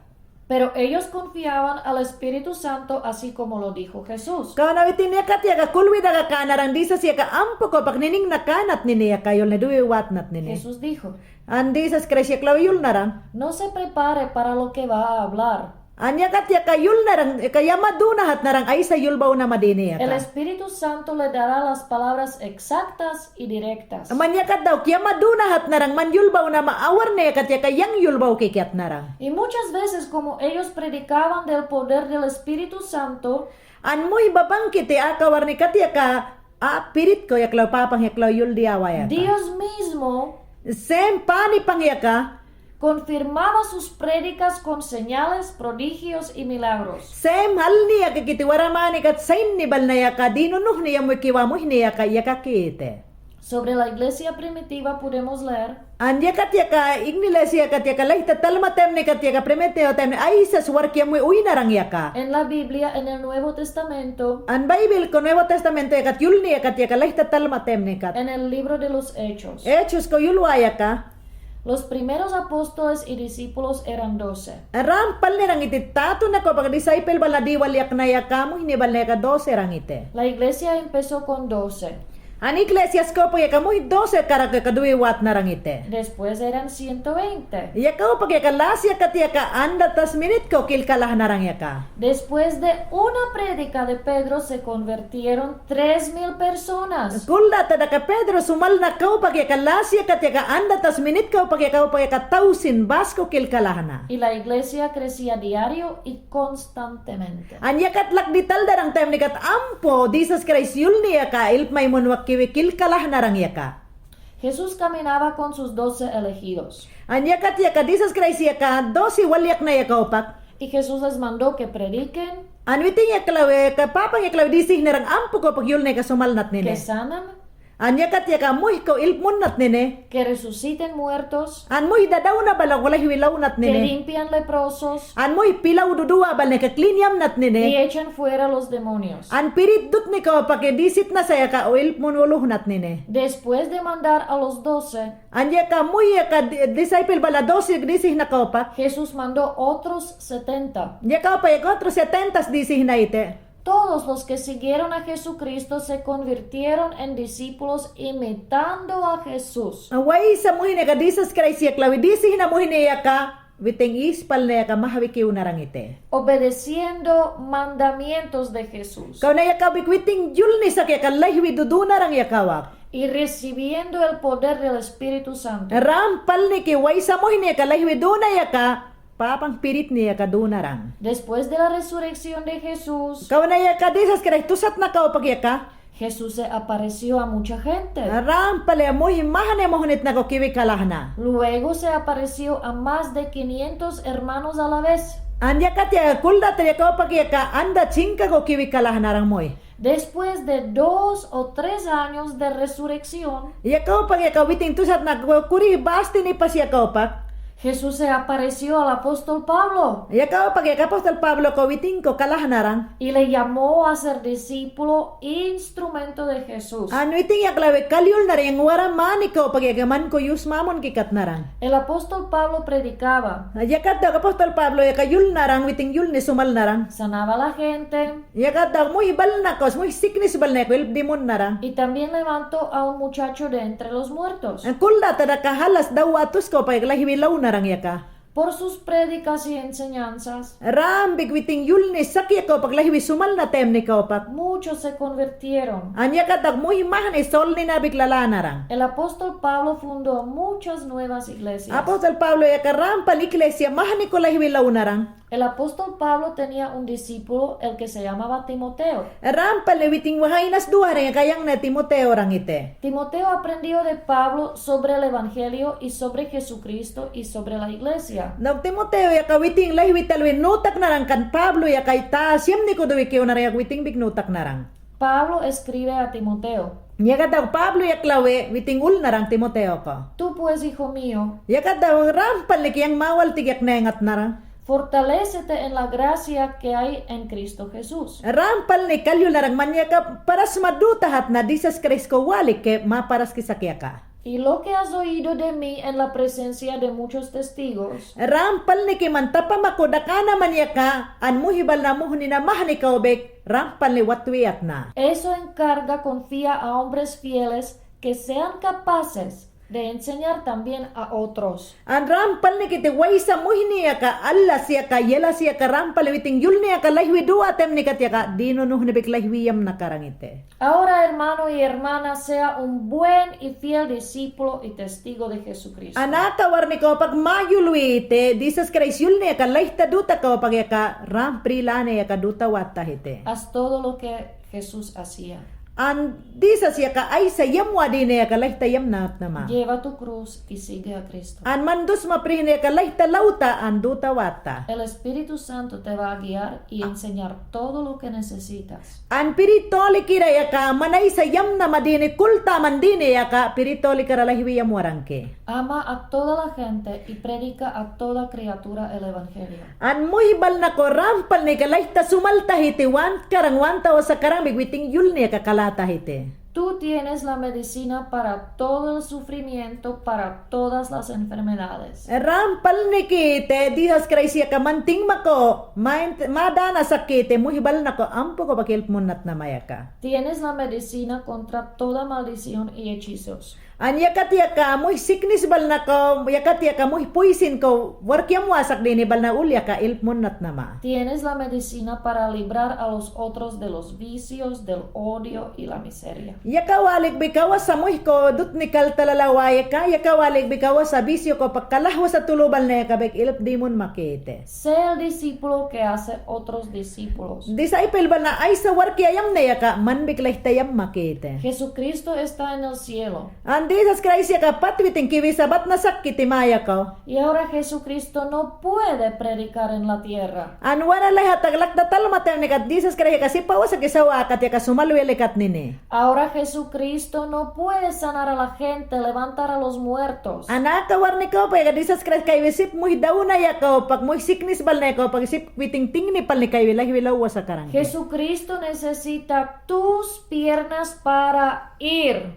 Pero ellos confiaban al Espíritu Santo así como lo dijo Jesús. Kawana witing niyakat yaka kulwi daga kanarang disas yaka ampo ka opak niningna kanat nini yaka yulni duwi watnat nini. Jesús dijo. An disas Kraist yaklaw yulnarang. No se prepare para lo que va a hablar. An yakat yaka yulnarang, yaka yamadu nahat narang aysa yulbaw nama dini yaka. El Espíritu Santo le dará las palabras exactas y directas. Man yakat daw ki yamadu nahat narang man yulbaw nama awarni yakat yaka yang yulbaw kikiat narang. Y muchas veces como ellos predicaban del poder del Espíritu Santo. An muhi ba bangkiti aka warni kat yaka a pirit ko yaklaw papang yaklaw yul diyawa yaka. Dios mismo. Sem pani pang yaka. Confirmaba sus prédicas con señales, prodigios y milagros. Sem halni yaka kiti waramani kat saynni bal na yaka dinunuhni yamwi kiwa muhni yaka, yaka kiti. Sobre la iglesia primitiva podemos leer. An yakat yaka iglesia kat yaka lahita talma taymni kat yaka primitiwa taymni aysas wark yamwi uynarang yaka. En la Biblia, en el Nuevo Testamento. An Baybil ko Nuevo Testamento yakat yulni yakat yaka lahita talma taymni kat. En el libro de los Hechos. Hechos ko yulwa yaka. Los primeros apóstoles y discípulos eran doce. Rampalnirang iti tatuna ka opak disciple bal na diwalyakna yaka muhni bal na yaka doce rang iti. La iglesia empezó con doce. An iglesias ka opak yaka muhi doce karak yaka duwi watnarang iti. Después eran ciento veinte. Yaka opak yaka las yakat yaka anda tasminit ko kilkalahnarang yaka. Después de una prédica de Pedro se convirtieron tres mil personas. Kuldata daka Pedro sumalna ka opak yaka las yakat yaka anda tasminit ka opak yaka opak yaka tawsin bas ko kilkalahna. Y la iglesia crecía diario y constantemente. An yakat lak di taldarang taymni kat ampo Jisas Kraist yulni yaka ilpmay munwak kiwi kilkalahnarang yaka. Jesús caminaba con sus doce elegidos. An yakat yaka Jisas Kraist yaka doce walyakna yaka opak. Y Jesús les mandó que prediquen. An witing yaklaw, eh, ka papang yaklaw disihnarang ampo ka opak yulni yaka sumalnat nini. Que sanan. An yakat yaka muhi ko ilpmunnat nini. Que resuciten muertos. An muhi dadawna bal ko lahwi lawnat nini. Que limpian leprosos. An muhi pilaw duduwa bal na yaka klin yamnat nini. Y echen fuera los demonios. An pirit dutni ka opak disitna sa yaka o ilpmun uluhnat nini. Después de mandar a los doce. An yaka muhi yaka di-, disciple bal na doce disihna ka opak. Jesús mandó otros setenta. Yaka opak yaka otros setenta disihna iti. Todos los que siguieron a Jesucristo se convirtieron en discípulos imitando a Jesús. Waysa muhni yaka Jisas Kraist yaklawi disihna muhni yaka witing ispalna yaka mahwi kiwnarang iti. Obedeciendo mandamientos de Jesús. Kawna yaka wik witing yulni sak yaka lahwi dudunarang yaka wak. Y recibiendo el poder del Espíritu Santo. Rampalniki waysa muhni yaka lahwi duna yaka papang piritni yaka dunarang. Después de la resurrección de Jesús. Kawna yaka Jisas Kraist tusatna ka opak yaka. Jesús se apareció a mucha gente. Rampal ya muhi mahane muhnitna ko kiwi kalahna. Luego se apareció a más de quinientos hermanos a la vez. An yakat ya kuldata yaka opak yaka anda chingka ko kiwi kalahnarang muhi. Después de dos o tres años de resurrección. Yaka opak yaka witing tusatna ko kuri basti ni pas yaka opak. Jesús se apareció al apóstol Pablo. Yaka opak yaka apóstol Pablo ko witing ko kalahnarang. Y le llamó a ser discípulo, instrumento de Jesús. An witing yaklawi kalyulnarang waramani ka opak yaka man ko yusmamunki katnarang. El apóstol Pablo predicaba. Yakat daw apóstol Pablo yaka yulnarang witing yulni sumalnarang. Sanaba a la gente. Yakat daw muhi balna ko, muhi siknis balna ko ilp dimunnarang. Y también levantó a un muchacho de entre los muertos. Kuldata daka halas dawatus ka opak yaka lahwi lawnarang yaka. Por sus prédicas y enseñanzas, rambi witing yulni sakya kaupak lahwi sumalna taymni kaupak, muchos se convirtieron. Anyakatawak muhi mahni solni nabik lalanaran. El apóstol Pablo fundó muchas nuevas iglesias. Apóstol Pablo yaka rampal iglesia mahni ko lahwi lawnaran. El apóstol Pablo tenía un discípulo, el que se llamaba Timoteo. Rampal witing wahaynas duwaran yaka yangni Timoteoran ite. Timoteo aprendió de Pablo sobre el evangelio y sobre Jesucristo y sobre la iglesia. Nok Timoteo yaka witing lahwi talwi nutaknaran kan Pablo yaka ta siyamni kuduwi kew naran yak witing bik nutaknaran. Pablo escribe a Timoteo. Yakatawak Pablo yak lawe witing ulnaran Timoteo ko. Tú pues, hijo mío, yakatawak rampal niki yang mawaltik yak nayngatnaran. Fortalécete en la gracia que hay en Cristo Jesús. Rampal ni kalyulnaran man yaka parasma dutahatna Jisas Kraist ko walik ke ma paraski sakyaka. Y lo que has oído de mí en la presencia de muchos testigos. Rampal niki man tapama ko dakana man yaka an muhibal na muhni na mahni kaubik rampal ni watwiyatna. Eso encarga, confía a hombres fieles que sean capaces de enseñar también a otros. An rampal niki ite waysa muhni yaka, allas yaka, yalas yaka, rampal witing yulni yaka lahwi duwa taymni kat yaka dinu nuhnibik lahwi yamna karan ite. Ahora, hermano y hermana, sea un buen y fiel discípulo y testigo de Jesucristo. An aka warni kaupak mayulwi ite Jisas Kraist yulni yaka layta duta kaupak yaka rampal lani yaka duta wata ite. Haz todo lo que Jesús hacía. An Jisas yaka aysa yamwa dini yaka layta yamnat nama. Lleva tu cruz y sigue a Cristo. An man dusma prihni yaka layta lawta an duta wata. El Espíritu Santo te va a guiar y enseñar todo lo que necesitas. An Spirit Holy kira yaka man aysa yamnama dini kultaman dini yaka Spirit Holy kira lahwi yamwaranki. Ama a toda la gente y predica a toda criatura el evangelio. An muhibal nako rampal niki layta sumalta ite wan karan wan tawasa karan bik witing yulni yaka kalata ite. Tú tienes la medicina para todo el sufrimiento, para todas las enfermedades. Rampal niki ite Jisas Kraist yaka man tingma ko, ma, ma dana sakki ite muhibal nako ampo ko bak ilp munnat nama yaka. Tienes la medicina contra toda maldición y hechizos. An yakat yaka muhi siknis bal nako, yakat yaka muhi puisin ko wark yamwasak dini bal na ul yaka ilp munnat nama. Tienes la medicina para librar a los otros de los vicios, del odio y la miseria. Yaka walik bi kawasa muhi ko dutni kaltalalawa yaka, yaka walik bi kawasa bisyo ko pakalahwasa tulu bal na yaka bek ilp dimun maki ite. Sea el discípulo que hace otros discípulos. Disciple bal na aysa wark yayamni yaka man bik layta yamma ki ite. Jesucristo está en el cielo. An Jisas Kraist yaka pat witing kiwi sabat na sakki iti maya kao. Y ahora Jesucristo no puede predicar en la tierra. An wara layatak lakta talma taymni kat Jisas Kraist yaka sipawa saki sawa kat yaka sumalwi likat nini. Ahora Jesucristo no puede sanar a la gente, levantar a los muertos. An aka warni kaupak yaka Jisas Kraist kaywi sip muhi dawna ya kaupak, muhi siknis bal na ya kaupak, sip witing tingni palni kaywi, lahiwi lawasa karanki. Jesucristo necesita tus piernas para ir.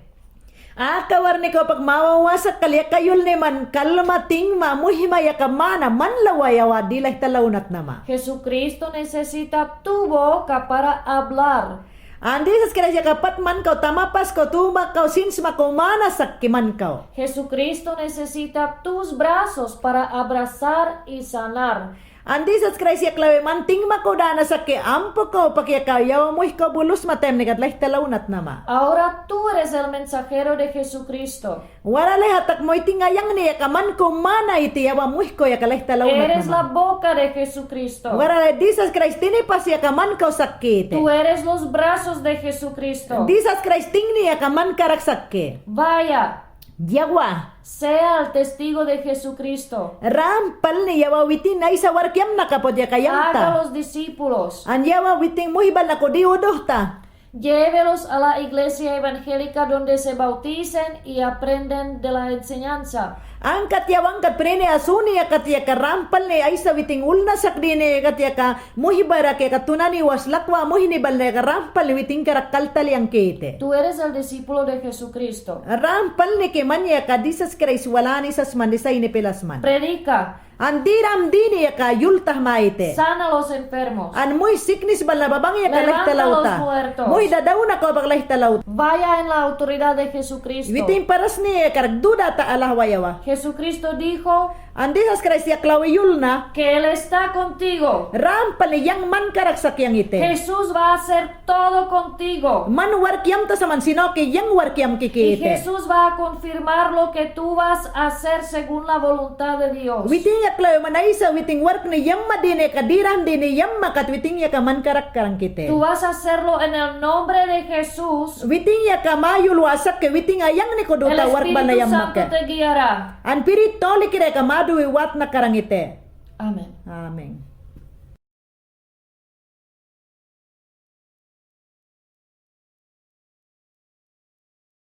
Aka warni kaupak mawawasak kal yaka yulni man kalma tingma muhima yaka mana man lawa yawa di layta lawnat nama. Jesucristo necesita tu boca para hablar. An Jisas Kraist yaka pat man kao tamapas kao tuma kao sinsma kao mana sakki man kao. Jesucristo necesita tus brazos para abrazar y sanar. An Jisas Kraist yaka lawe man tingma kao dana sakki ampo kaupak yaka yawa muhi kao bulusma taymni kat layta lawnat nama. Ahora tú eres el mensajero de Jesucristo. Wara layatak muhi tingayangni yaka man kao mana iti yawa muhi kao yaka layta lawnat nama. Eres la boca de Jesucristo. Wara Jisas Kraist tinipas yaka man kao sakki ite. Tú eres los brazos de Jesucristo. Jisas Kraist tingni yaka man karak sakki. Vaya. Yawa. Sea el testigo de Jesucristo. Ram palni yawa witin aysa wark yamna kaput yaka yamta. Haga los discípulos. An yawa witin muhi bal nako di uduhta. Llévelos a la iglesia evangélica donde se bauticen y aprenden de la enseñanza. Angkat yawa angkat prini a suni yakat yaka ram palni aysa witin ulnasak dini yakat yaka muhi barak yaka tunani was lakwa muhini bal na yaka ram palni witin karak kaltaliyangki ite. Tú eres el discípulo de Jesucristo. Ram palniki man yaka Jisas Kraist walani sasman, disayni pilasman. Predica. An diram dini yaka yultah ma ite. Sana los enfermos. An muhi siknis bal na babang yaka layta lawta. Levanta los muertos. Muhi dadawna kaupak layta lawta. Vaya en la autoridad de Jesucristo. Witin parasni yaka karak duda ta alahwa yawa. Jesucristo dijo, An Jisas Kraist ya klawi yulna. Que Él está contigo. Rampal ne yang mankarak sakyang ite. Jesús va a hacer todo contigo. Man wark yamte saman sino que yang wark yamkiki ite. Y Jesús va a confirmar lo que tú vas a hacer según la voluntad de Dios. Witin ya klawi man aisa witin wark ne yamma dine ka diran dine yamma kat witin ya ka mankarak karangkite. Tú vas a hacerlo en el nombre de Jesús. Witin ya ka mayu luwa sakke witin ayang ne koduta wark bana yamma ke. El Espíritu Santo te guiará. An Spirit Holy kira ka maduwi watna karangite. Amén. Amen.